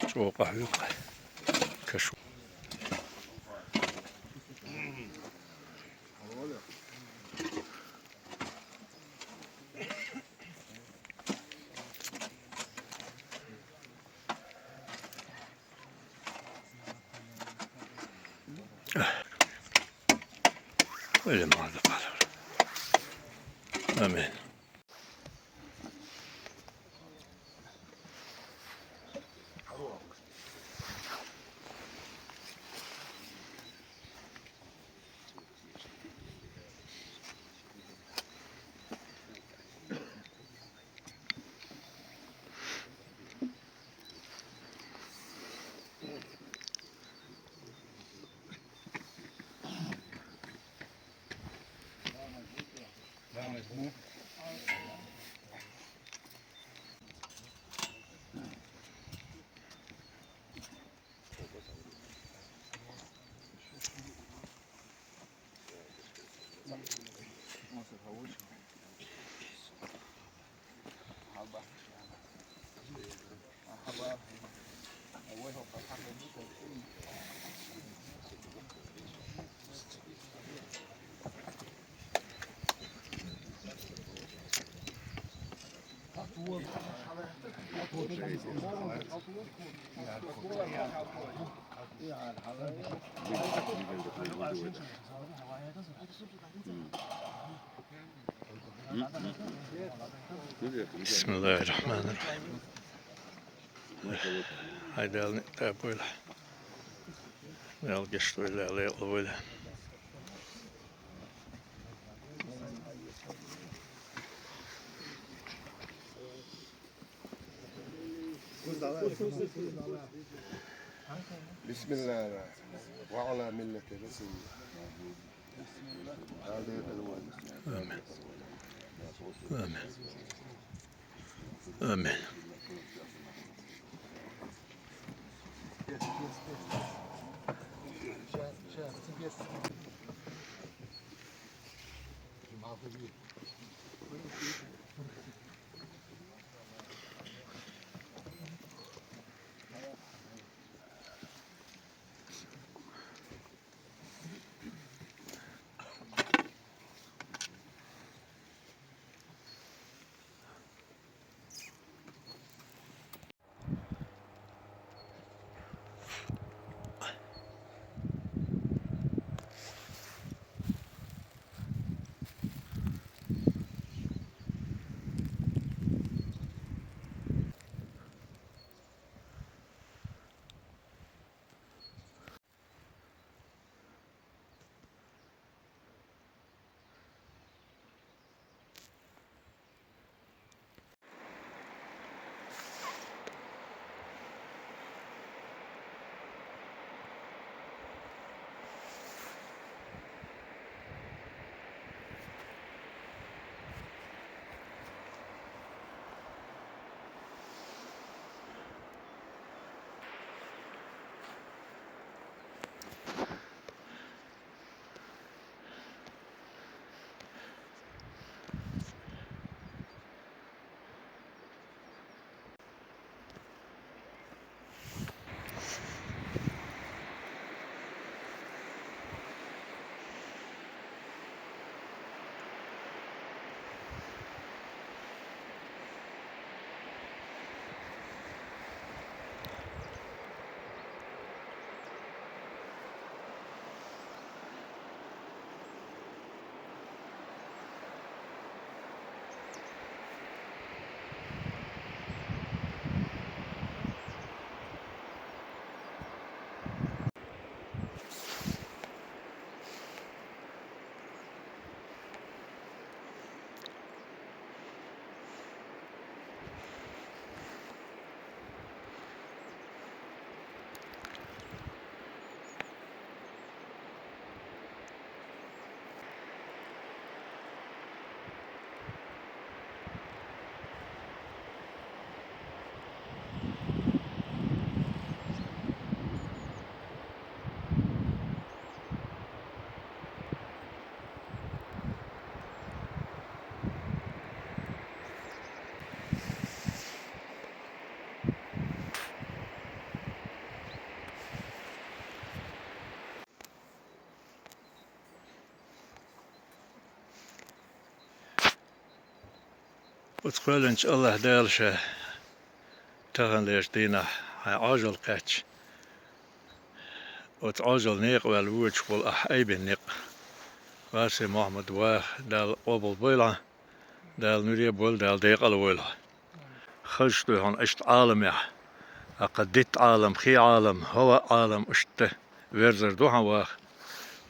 ЧӀокъа хьуй кьван. Кашу. Öyle mi aldı kalır? Amin. بسم الله الرحمن الرحيم. Хьай Дала ниъ тӀабойла. Дала гешт дойла, лакъ войла. بسم الله الرحمن الرحيم. وعلى ملة رسول الله. آمين. آمين. آمين. Оцу кхоьллинчу АллахӀ Дала ша таханлерчу дийнахь хьайн Ӏожалла кхаьчча, оцу Ӏожалла некъа ваьлла воьдуш волу ахь айбина некъ. Васе Мохьмад, ваха, Дала къобал бойла хьан, Дала нуьре а бойла, Дала декъала войла хьо. Хазаш ду хьуна иштта Ӏаламехь, аккха дитт Ӏалам, хи Ӏалам, хӀаваъ Ӏалам иштта верзар ду хьан ваха.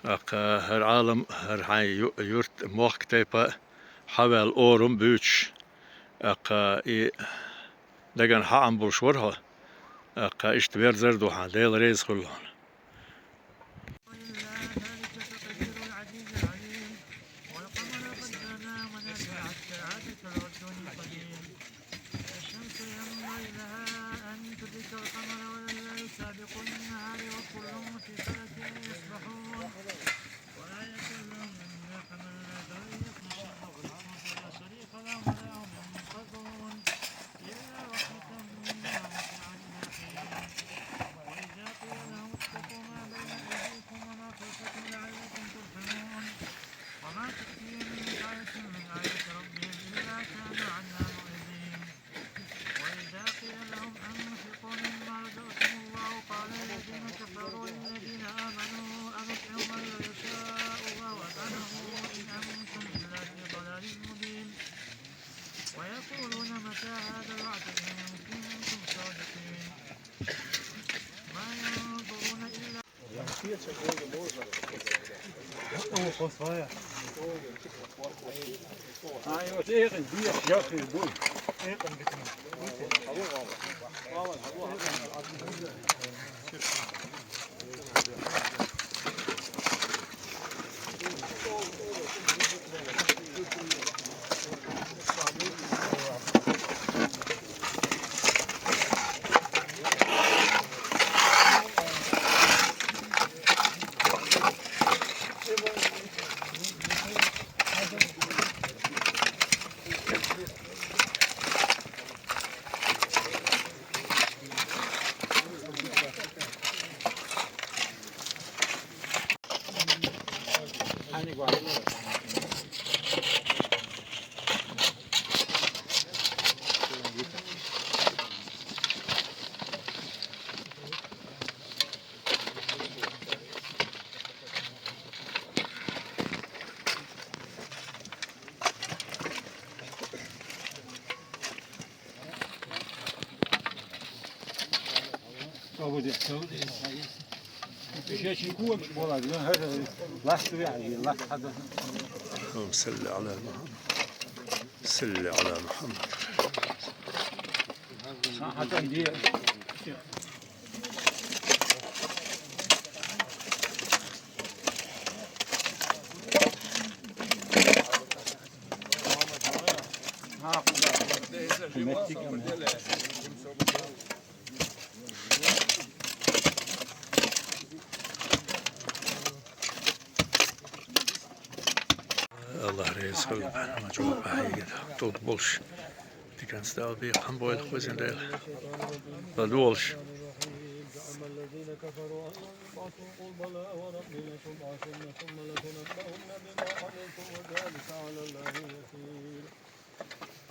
Аккха хӀара Ӏалам, хӀара хьайн ю-, юрт, мохк, тайпа хьаваьлла орам буьйцуш, аккха и дагана хьаам болуш вара хьо. Аккха иштта верзар ду хьан, Дела реза хуьлда хьуна. ولله ذلك تقدير العزيز العليم. والقمر قدرناه منازل حتى عاد كالعرجون القديم. والشمس ينبغي لها أن تدرك القمر ولا الليل سابق النهار وكل في فلك يسبحون. وآية لهم أنا حملنا ذريتهم في البحر ولا شريك لهم ولا هم ينقذون. إلا رحمة منا ومتاعا إلى حين. وإذا قيل لهم اتقوا ما بين أيديكم وما خلفكم لعلكم ترحمون. وما تأتيهم من آية من آيات ربهم إلا كانوا عنها معرضين. هذا الوعد إن كنتم صادقين. ما ينظرون إلا اللهم صل على محمد. صل على محمد. Аллагь рази болсун. Жумагь багьиге толук болуш. Дигенсиз албый, къам бойлукъ безендейли. Ладу болуш. الرحيم. زعم الذين كفروا أن لن يبعثوا. قل بلى وربي لتبعثن ثم لتنبؤن بما عملتم وذلك على الله يسير.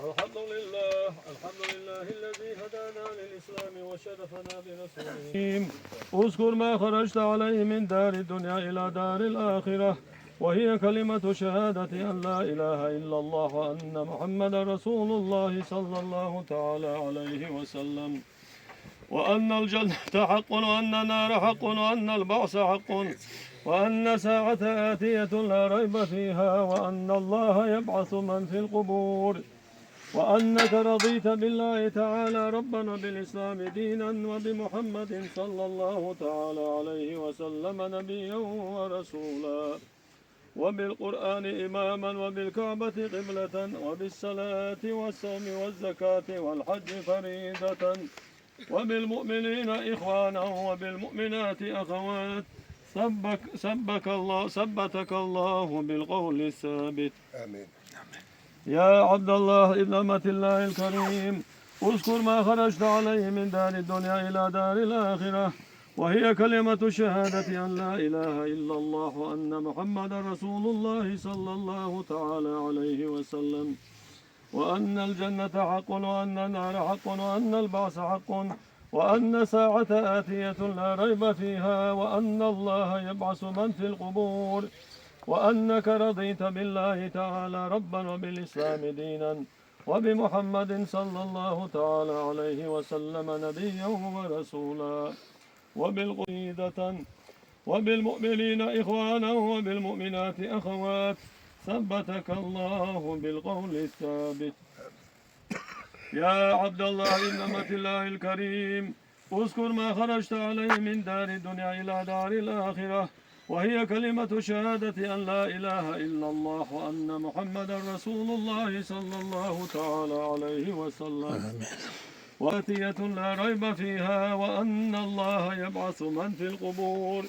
الحمد لله، الحمد لله الذي هدانا للإسلام وشرفنا برسوله. اذكر ما خرجت عليه من دار الدنيا إلى دار الآخرة، وهي كلمة شهادة أن لا إله إلا الله وأن محمدا رسول الله صلى الله تعالى عليه وسلم. وأن الجنة حق وأن النار حق وأن البعث حق وأن الساعة آتية لا ريب فيها وأن الله يبعث من في القبور وأنك رضيت بالله تعالى ربا وبالإسلام دينا وبمحمد صلى الله تعالى عليه وسلم نبيا ورسولا وبالقرآن إماما وبالكعبة قبلة وبالصلاة والصوم والزكاة والحج فريضة وبالمؤمنين إخوانا وبالمؤمنات أخوات. ثبك-، ثبك الله، ثبتك الله بالقول الثابت. آمين. يا عبد الله ابن أمة الله الكريم، اذكر ما خرجت عليه من دار الدنيا إلى دار الآخرة، وهي كلمة الشهادة أن لا إله إلا الله وأن محمدا رسول الله صلى الله تعالى عليه وسلم، وأن الجنة حق وأن النار حق وأن البعث حق وأن الساعة آتية لا ريب فيها وأن الله يبعث من في القبور وأنك رضيت بالله تعالى ربا وبالإسلام دينا وبمحمد صلى الله تعالى عليه وسلم نبيا ورسولا وبالقيدة وبالمؤمنين إخوانا وبالمؤمنات أخوات. ثبتك الله بالقول الثابت. يا عبد الله ابن أمة الله الكريم، اذكر ما خرجت عليه من دار الدنيا إلى دار الآخرة، وهي كلمة شهادة أن لا إله إلا الله وأن محمدا رسول الله صلى الله تعالى عليه وسلم. آمين. وآتية لا ريب فيها وأن الله يبعث من في القبور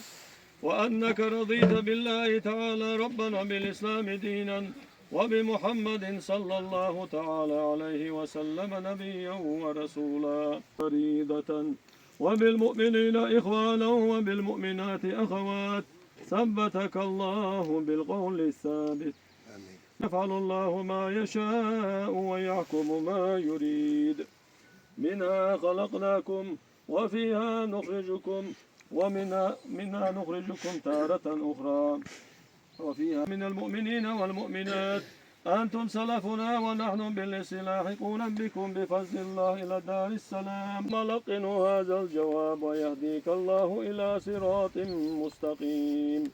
وأنك رضيت بالله تعالى ربا وبالإسلام دينا وبمحمد صلى الله تعالى عليه وسلم نبيا ورسولا فريضة وبالمؤمنين إخوانا وبالمؤمنات أخوات. ثبتك الله بالقول الثابت. آمين. يفعل الله ما يشاء ويحكم ما يريد. منها خلقناكم وفيها نخرجكم ومنها، منها نخرجكم تارة أخرى وفيها من المؤمنين والمؤمنات أنتم سلفنا ونحن بالإسلام لاحقون بكم بفضل الله إلى دار السلام. ولقنوا هذا الجواب ويهديك الله إلى صراط مستقيم.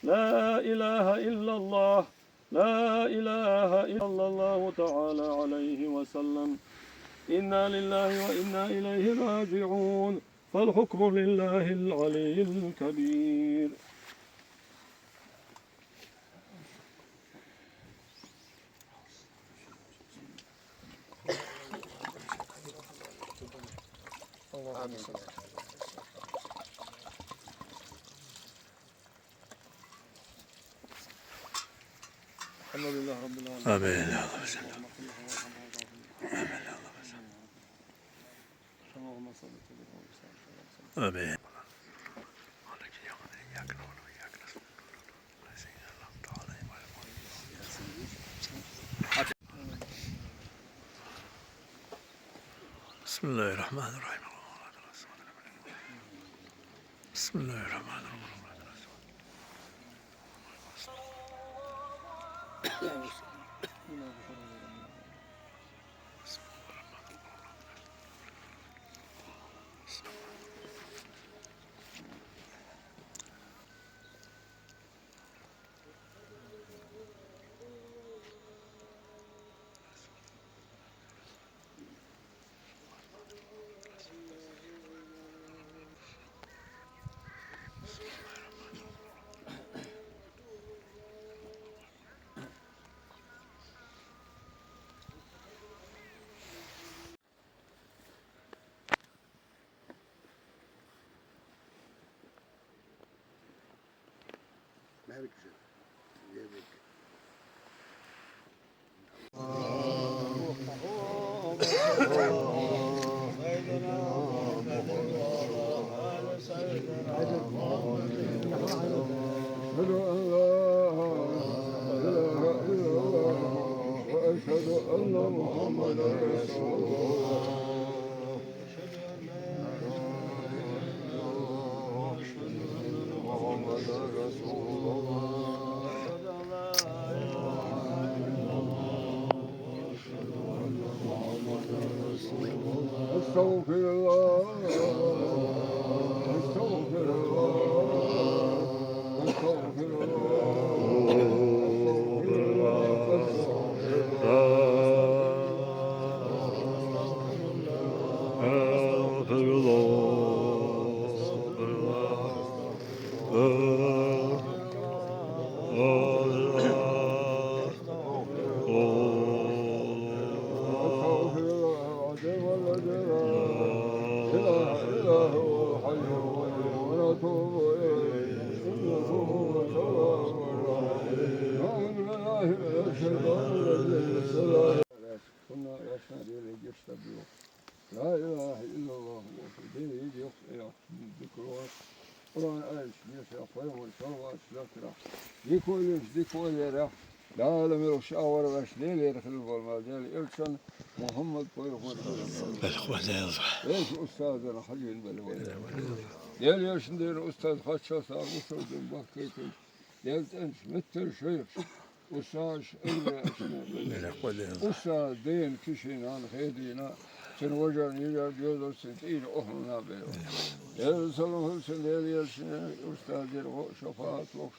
لا إله إلا الله. لا إله إلا الله تعالى عليه وسلم. إنا لله وإنا إليه راجعون. فالحكم لله العلي الكبير. الحمد لله رب العالمين. آمين يا رب. اللهم صل وسلم. آمين. بسم الله الرحمن الرحيم. بسم الله الرحمن الرحيم. أشهد أن لا إله إلا الله وأشهد أن محمدا رسول الله. أستغفر الله. أستغفر الله. أستغفر الله. أستغفر الله العظيم الذي لا إله إلا هو الحي القيوم ونتوب إليه إنه هو التواب الرحيم. أعوذ بالله من الشيطان الرجيم. بسم الله. Bunlar yaşına böyle gösterdi yok. لا إله إلا الله. Değil yok. Yok. Kur'an ayet, ne şey yapayım, o çorba, silah, silah. Dik öyle, dik öyle ya. Dâlem yok, şu avara baş, ne ileri kılıp olmaz, yani, ölçen Muhammed boyu. Belki o ne yazar? Belki ustazdan, hacı, belki o ne yazar? Gel ya, şimdi ustaz, kaç yıl sağ, bu sordum, bak, kötü. Gel, sen, metter, şey, ustaz, ölme, işte, böyle. Melek o ne yazar? Ustaz, deyin, kişinin, hediyin, sen hocanın, yüce, diyorlar, sen, iyi, ohluna, böyle. Gel, sallallahu aleyhi ve sellem, gel, gel, şimdi, ustaz, gel, o, şefaat, yok.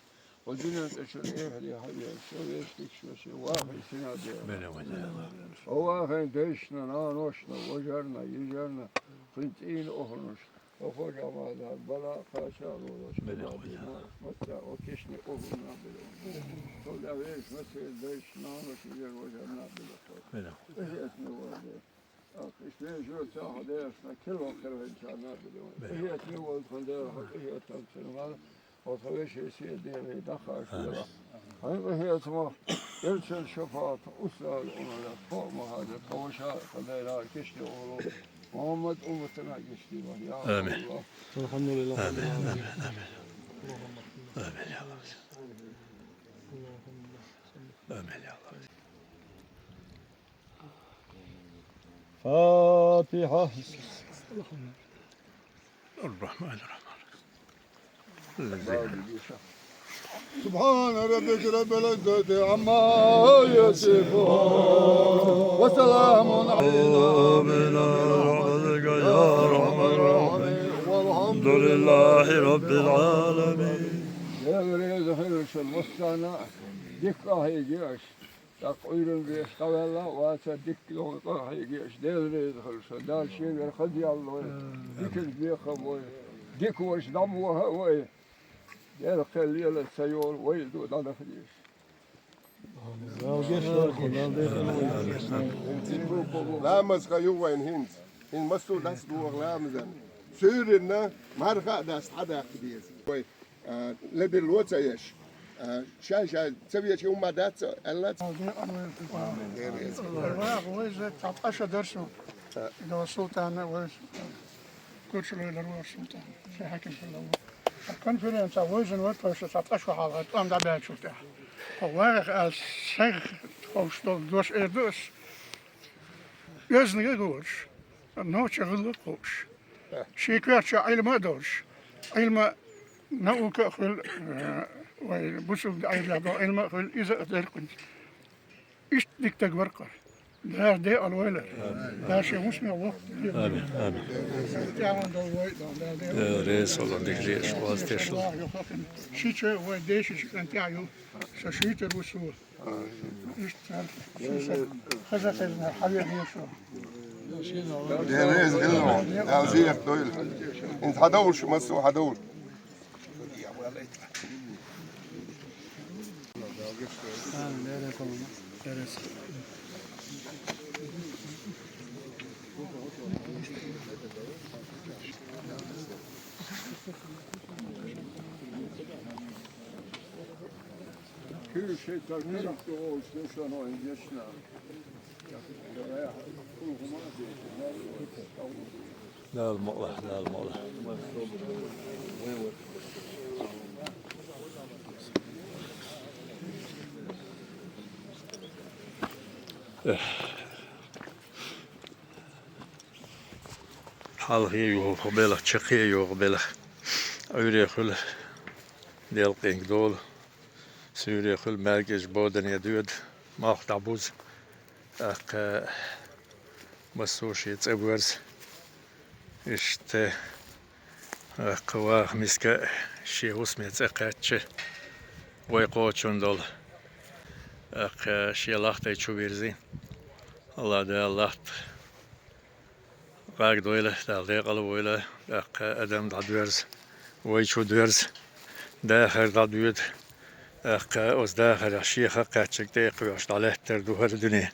O dünyada şöyle ehli hayır, şöyle ettik, şu şey, vah, içine diyor. Böyle hocam. O vah, değişine, nanoşna, ocarna, yücerna, kıntin okunmuş. O kocaman da, bala, kaşar, uğraş, böyle hocam. Hatta o kişini okunma bile. Sonra verir, mesela, değiş, nanoş, yücer, ocarna bile. Böyle. Ehiyet mi vardı? Bak, işte, şu çağda yaşına, kilo kırınca ne bileyim. Böyle. Ehiyet mi oldu, kanda, ehiyet, tansiyon var. Orta ve şeysi diye bir daha karşıya bak. Hani ehiyet mi? Gerçek şefaat, usral, ona da korkma hadi, kavuşa kadar geçti oğlu. Muhammed ummetine geçti bak, ya Allah. Amin. Elhamdülillah. Amin, amin, amin. Amin ya Allah. Amin ya Allah. Fatiha. الرحمن الرحيم. الذي سبحان ربك رب العزة عما يصفون. وسلام على المرسلين. برحمتك يا أرحم الراحمين. والحمد لله رب العالمين. Дела реза хилар шуна массарна, дика къахьегаш. ТӀаккха Ӏуйран веш къавелла а вац, дика йола къахьегаш. Дела реза хилар шуна. Дала шен вер хаза яллой, диканца беха вой, дика ваш дӀа ма ваха вай. Дела кхел лела ца йолу вай ду дӀадаха дезаш. Ламаз хан ю вайн хӀинца. ХӀинца массо а дӀасадоху ламазан. Суьйранна марха а даста хьадаккха деза. Вай, а, ледарло ца еш. А, ша-ша ца веча хӀумма дац аьлла ца. Вай, вай, вай, цхьа ткъа ша дара суна. Ила Султана вай. Курчалой лар вара Султан, шайн хьаькам хилла ву. Ткъа конференция вайзина вара тхойша цхьа ткъа шо хьалха, тӀом дӀабаьллачул тӀаьхьа. Тхо ваха ас сайх ховш долу дош эр ду ас. Оьзна ган гуш, нохча гӀуллакх хууш. Шен коьртачохь Ӏилма а долуш, Ӏилма, наука а хуьлу, э, вай бусулба Ӏедалехь долу Ӏилма а хуьлу, иза а деркъинца. Иштта дика стаг вара кхара. Дала декъала войла. Дала шен хӀусамехь воккха дела. Амин, амин. ТӀаьхьа долу вай а, Дала декъала. Дела реза хуьлда, дика жиъаш ваза тешал. Шича вай дешича кӀантехь ю. Со шуьйтур ву суо. Иштта цара, шуьйса хаза хезна, хьавеана шу. Дела реза хилла, Дала зехьа дойла. ХӀинца хьадовлуш, массо а хьадовлуш. Дала мукълахь, Дала мукълахь. Хьалхе йоху белах, чаккхе йоху белах Ӏуьйре хуьлу, делкъинга долу. Суьйре хуьлу, маьркӀажа бодане доьду, малх дӀабузу, тӀаккха массо а шен цӀа боьрзу. Иштта, тӀаккха ваха миска а шен хӀусаме цӀа кхаьчча, вай кхочун долу, тӀаккха шен лахтай чу вирзи. АллахӀ Дала лахта къагадойла, Дала декъала войла, тӀаккха адам дӀадоьрзу, вай чу доьрзу, дахар дӀадоьду, тӀаккха оцу дахарехь шех а кхаьчнарг тӀе а кхоьхьуш дӀалаьттар ду хӀара дуьне,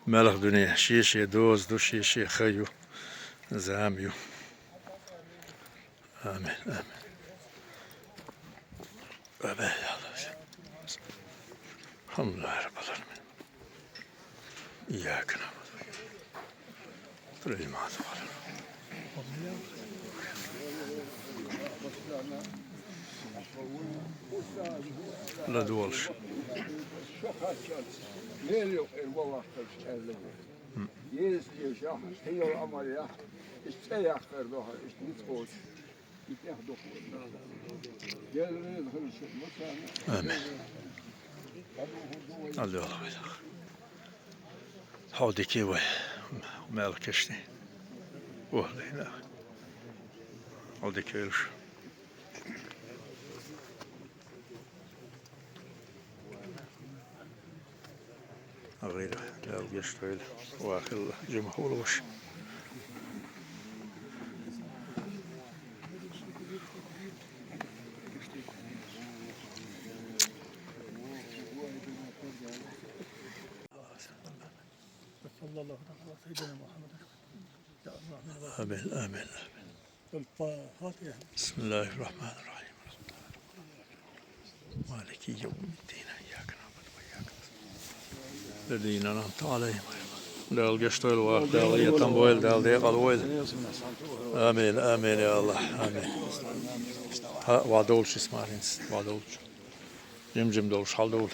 маьлхан дуьне, шен-шен доза ду, шен-шен хан ю, зама ю. Амин, амин. Амин, я АллахӀ. Алхьамдулиллахи Раббил Ӏаламин. Ийяка нагӀбуду ва ийяка настаӀин. ЛадугӀалш. Еза езахь, кхин йолу Ӏамал яхь, иштта цӀе яккхар ду хьан, иштта ницкъ кхочуш, и тӀех дукха. Дела реза хуьлда шуна массарна. Амин. Алло, алло. Хьо дика вай, мел кешни. О, дина. Хьо дика йолуш. ГӀира, Дала гечдойла, вахилла, жимахула ваша. آمين، آمين، آمين. الفاتحة. بسم الله الرحمن الرحيم. مالك يوم الدين. إياك نعبد وإياك نستعين. الذين أنعمت عليهم. Дала гечдойла ваха, Дала къинхетам бойла, Дала декъала войла. Амин, амин, я АллахӀ, амин. Хьа, вадолчу исмаринц, вадолчу. Жим-жим долуш хьал долу.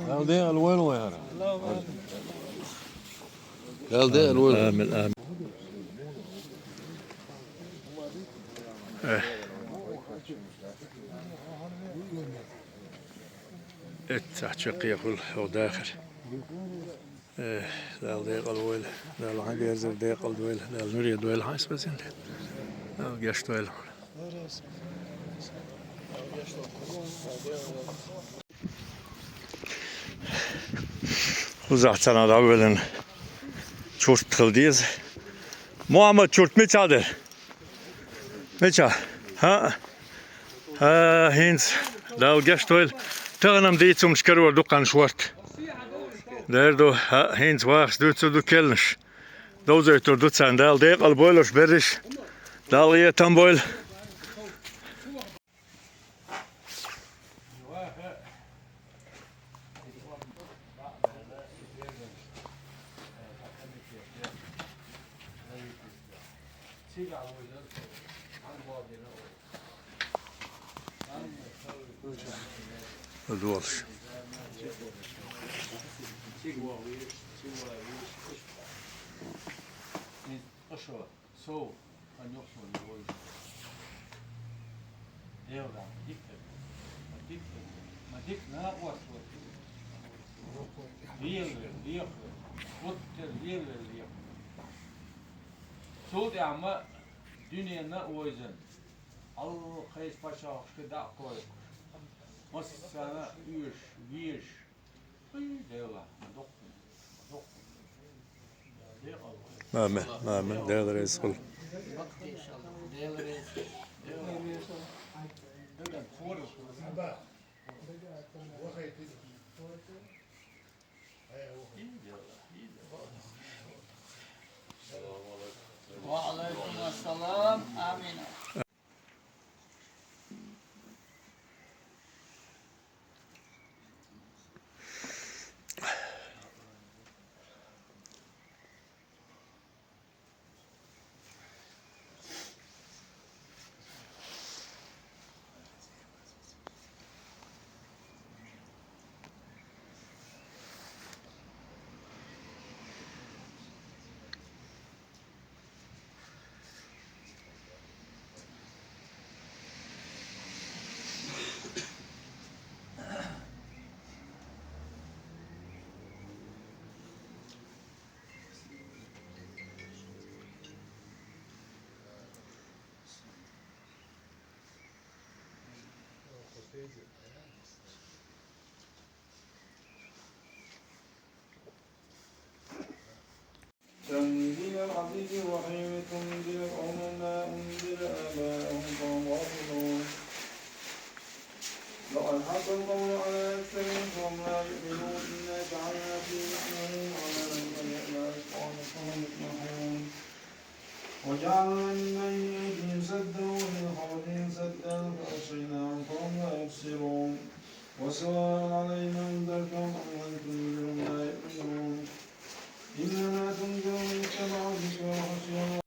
Дала декъала войла вай хӀара. Дала декъала войла. Амин, амин. Э. Эццахь чаккхе хуьлу хӀокху дахар. Э, Дала декъала войла. Дала хьан дезар декъала дойла. Дала нуре дойла хьан ас везина. Дала гечдойла хьуна. Кхузахь царна дӀавоьллина чурт хила деза. Мухьаммад, чурт мичахь дара? Мичахь? ХӀаъ? ХӀаъ, хӀинца Дала гечдойла. Тахана-м дийца хӀумнаш карор ду кхана шорта. Дер ду, хӀаъ, хӀинца вахаш дуьйцур ду керланаш. Довзуьйтур ду царна. Дала декъала бойла уьш берриш. Дала къинхетам бойла. Долуш. Сов, хан йоккхур йолуш. Делан дика, ма дика, ма дика накъост ву. Лелавелла, лехавелла, гуттар а лелавелла, лехавелла. Цул тӀаьхьа ма дуьненна а вевзина, хьалха кхечу пачхьалкхашка дӀа а кхойкхуш, массарна а оьшуш, везаш, Амин, амин. Дела реза хуьлда. Ва алайкум ассалам. Амин. تنزيل العزيز الرحيم، تنذر قوما ما أنذر آباؤهم فهم غافلون. لقد حق القول على أكثرهم فهم لا يؤمنون. إنا جعلنا في أعناقهم أغلالا فهي إلى الأذقان فهم مقمحون. وجعلنا من بين أيديهم سدا ومن خلفهم سدا فأغشيناهم فهم لا يبصرون. وسواء عليهم أأنذرتهم أم لم تنذرهم لا يؤمنون. إنما تنذر من اتبع الذكر وخشي الرحمن.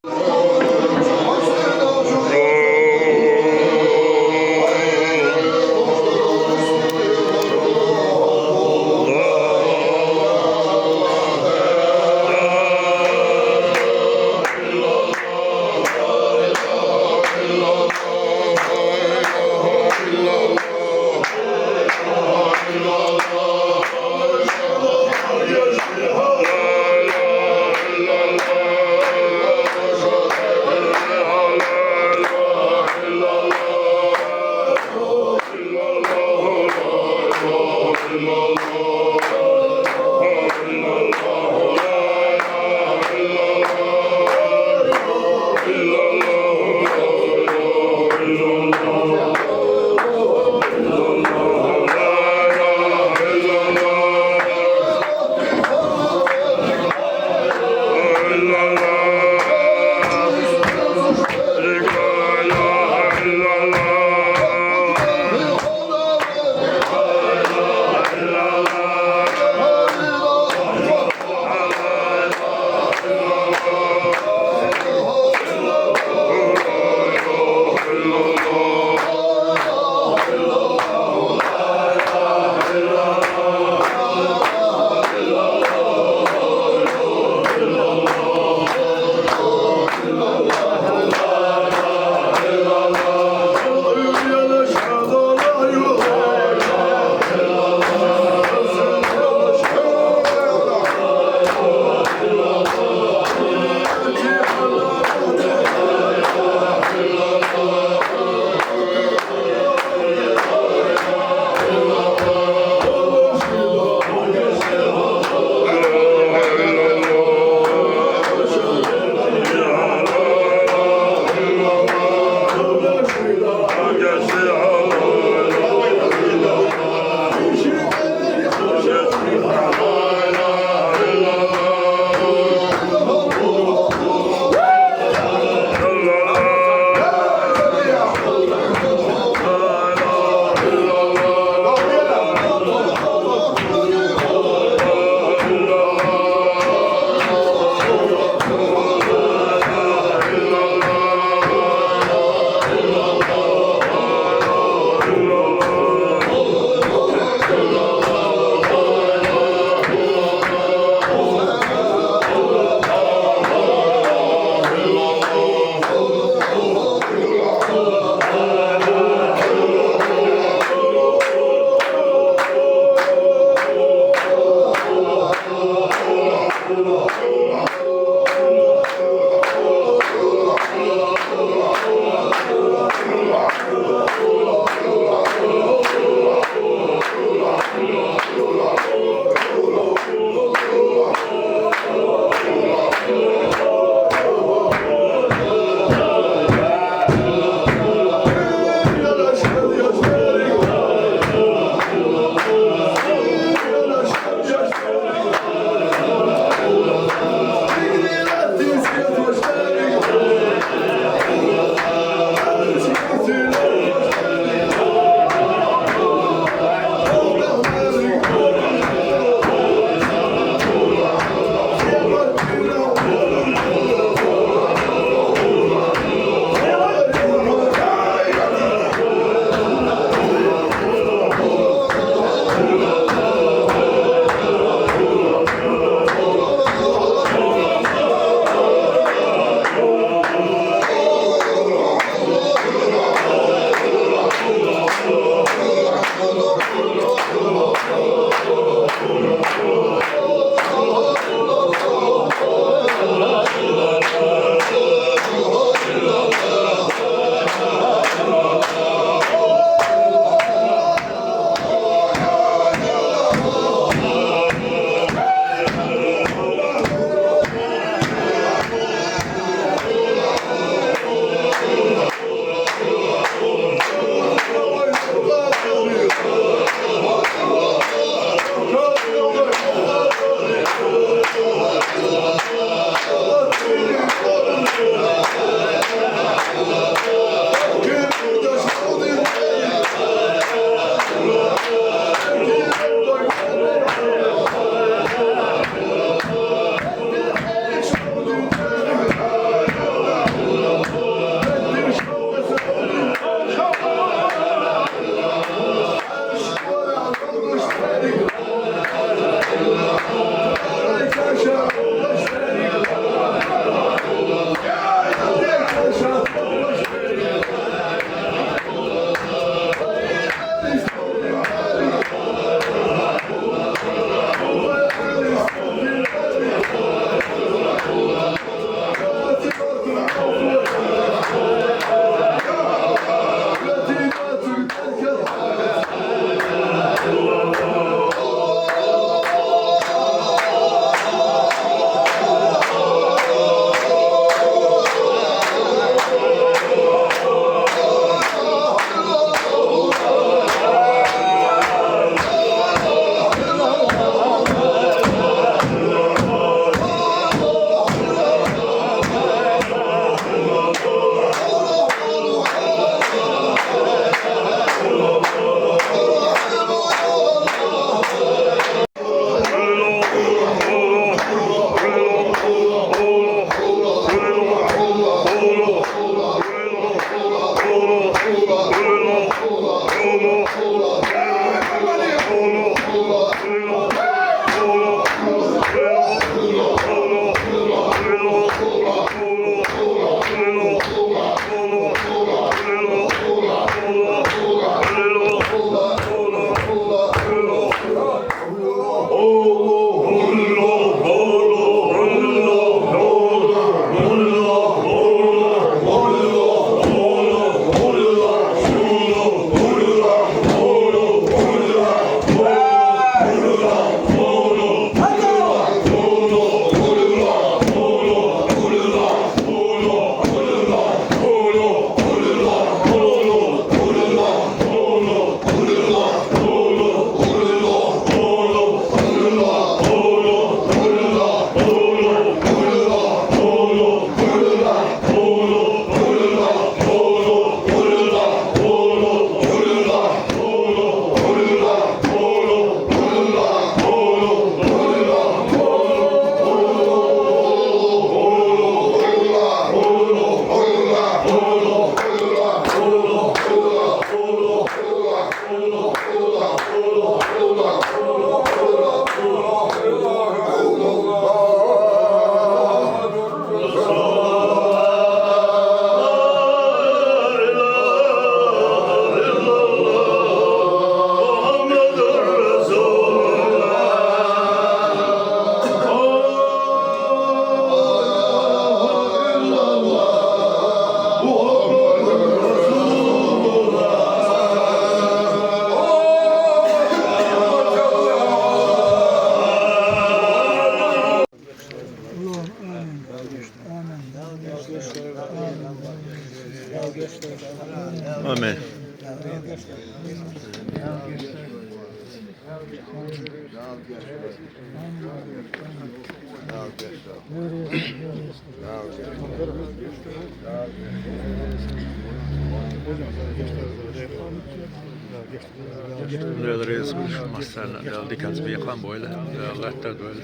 Дала реза хуьлда шуна массарна, Дала диканца бекхам бойла, Дала латта дойла.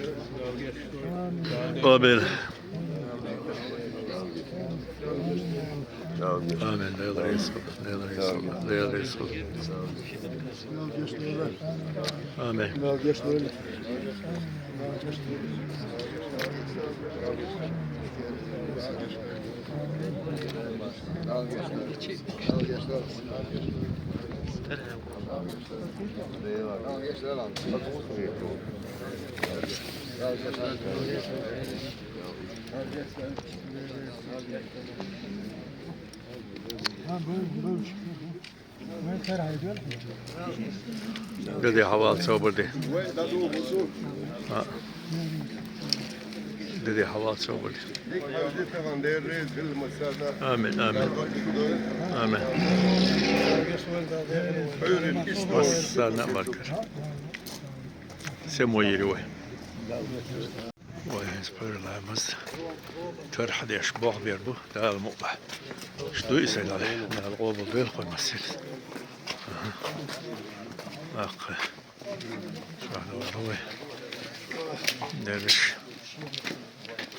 Къобал. Амин. Дала реза хуьлда, Дала реза хуьлда, Дала реза хуьлда. Амин. Дади, хьавал, собар де. А. Дади, хьавал, собар де. Амин, амин. Амин. Массарна а баркалла. Се мо йийр ю вай. Вай, хӀинца пхьуьйралла маз тархьа деш бохбер бу, Дала мукъ лахь. Шу дуй и сай, Дала, Дала къобал дойла хой массеран. Аха. Аккха. Шух дала вай. Дерриш.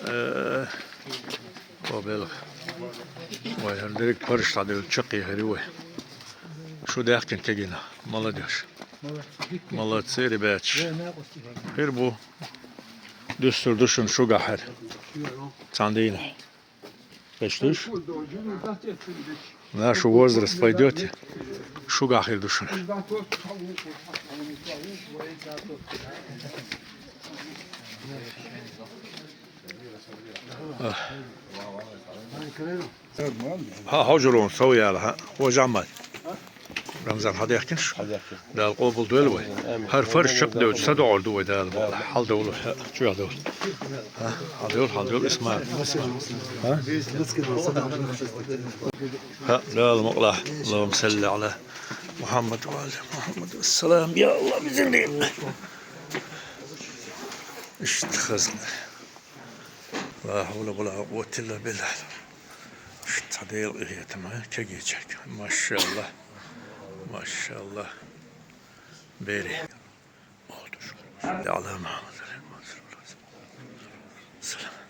Э, къобал. Вай, хӀара дерриг параш дӀадевлла чаккхе хир ю вай. Шу даьхкина кегийна. Молодёжь. Молодцы, ребяташ. Хир бу. Дуьсур ду шуна шугахь хӀара. Цхьана дийнахь. Вешта дуьш? На, шу возраст пойдёте, шугахь хир ду шуна. А. Хьа, хьожарон сов яла, хьа, хьожа Ӏамал. Рамзан, хьадаьхкина шу? Хьадаьхкина. Дала къобал дойла вай. Амин. ХӀара фарш чакхдевлча са дуӀар ду вай, Дала мукъ лахь. Хьалдовла, хьа, чу яхдовла. Хьа, хьалдовла, хьалдовла, Исмаил. Хьа? Хьа, Дала мукъ лахь. اللهم صل على محمد وآل محمد. السلام. يا الله، بزني. Иштта хазна. لا حول ولا قوة إلا بالله. Иштта Делан къинхетам, кегийчаьрга. Машалла. Машалла. Бери. على محمد. السلام.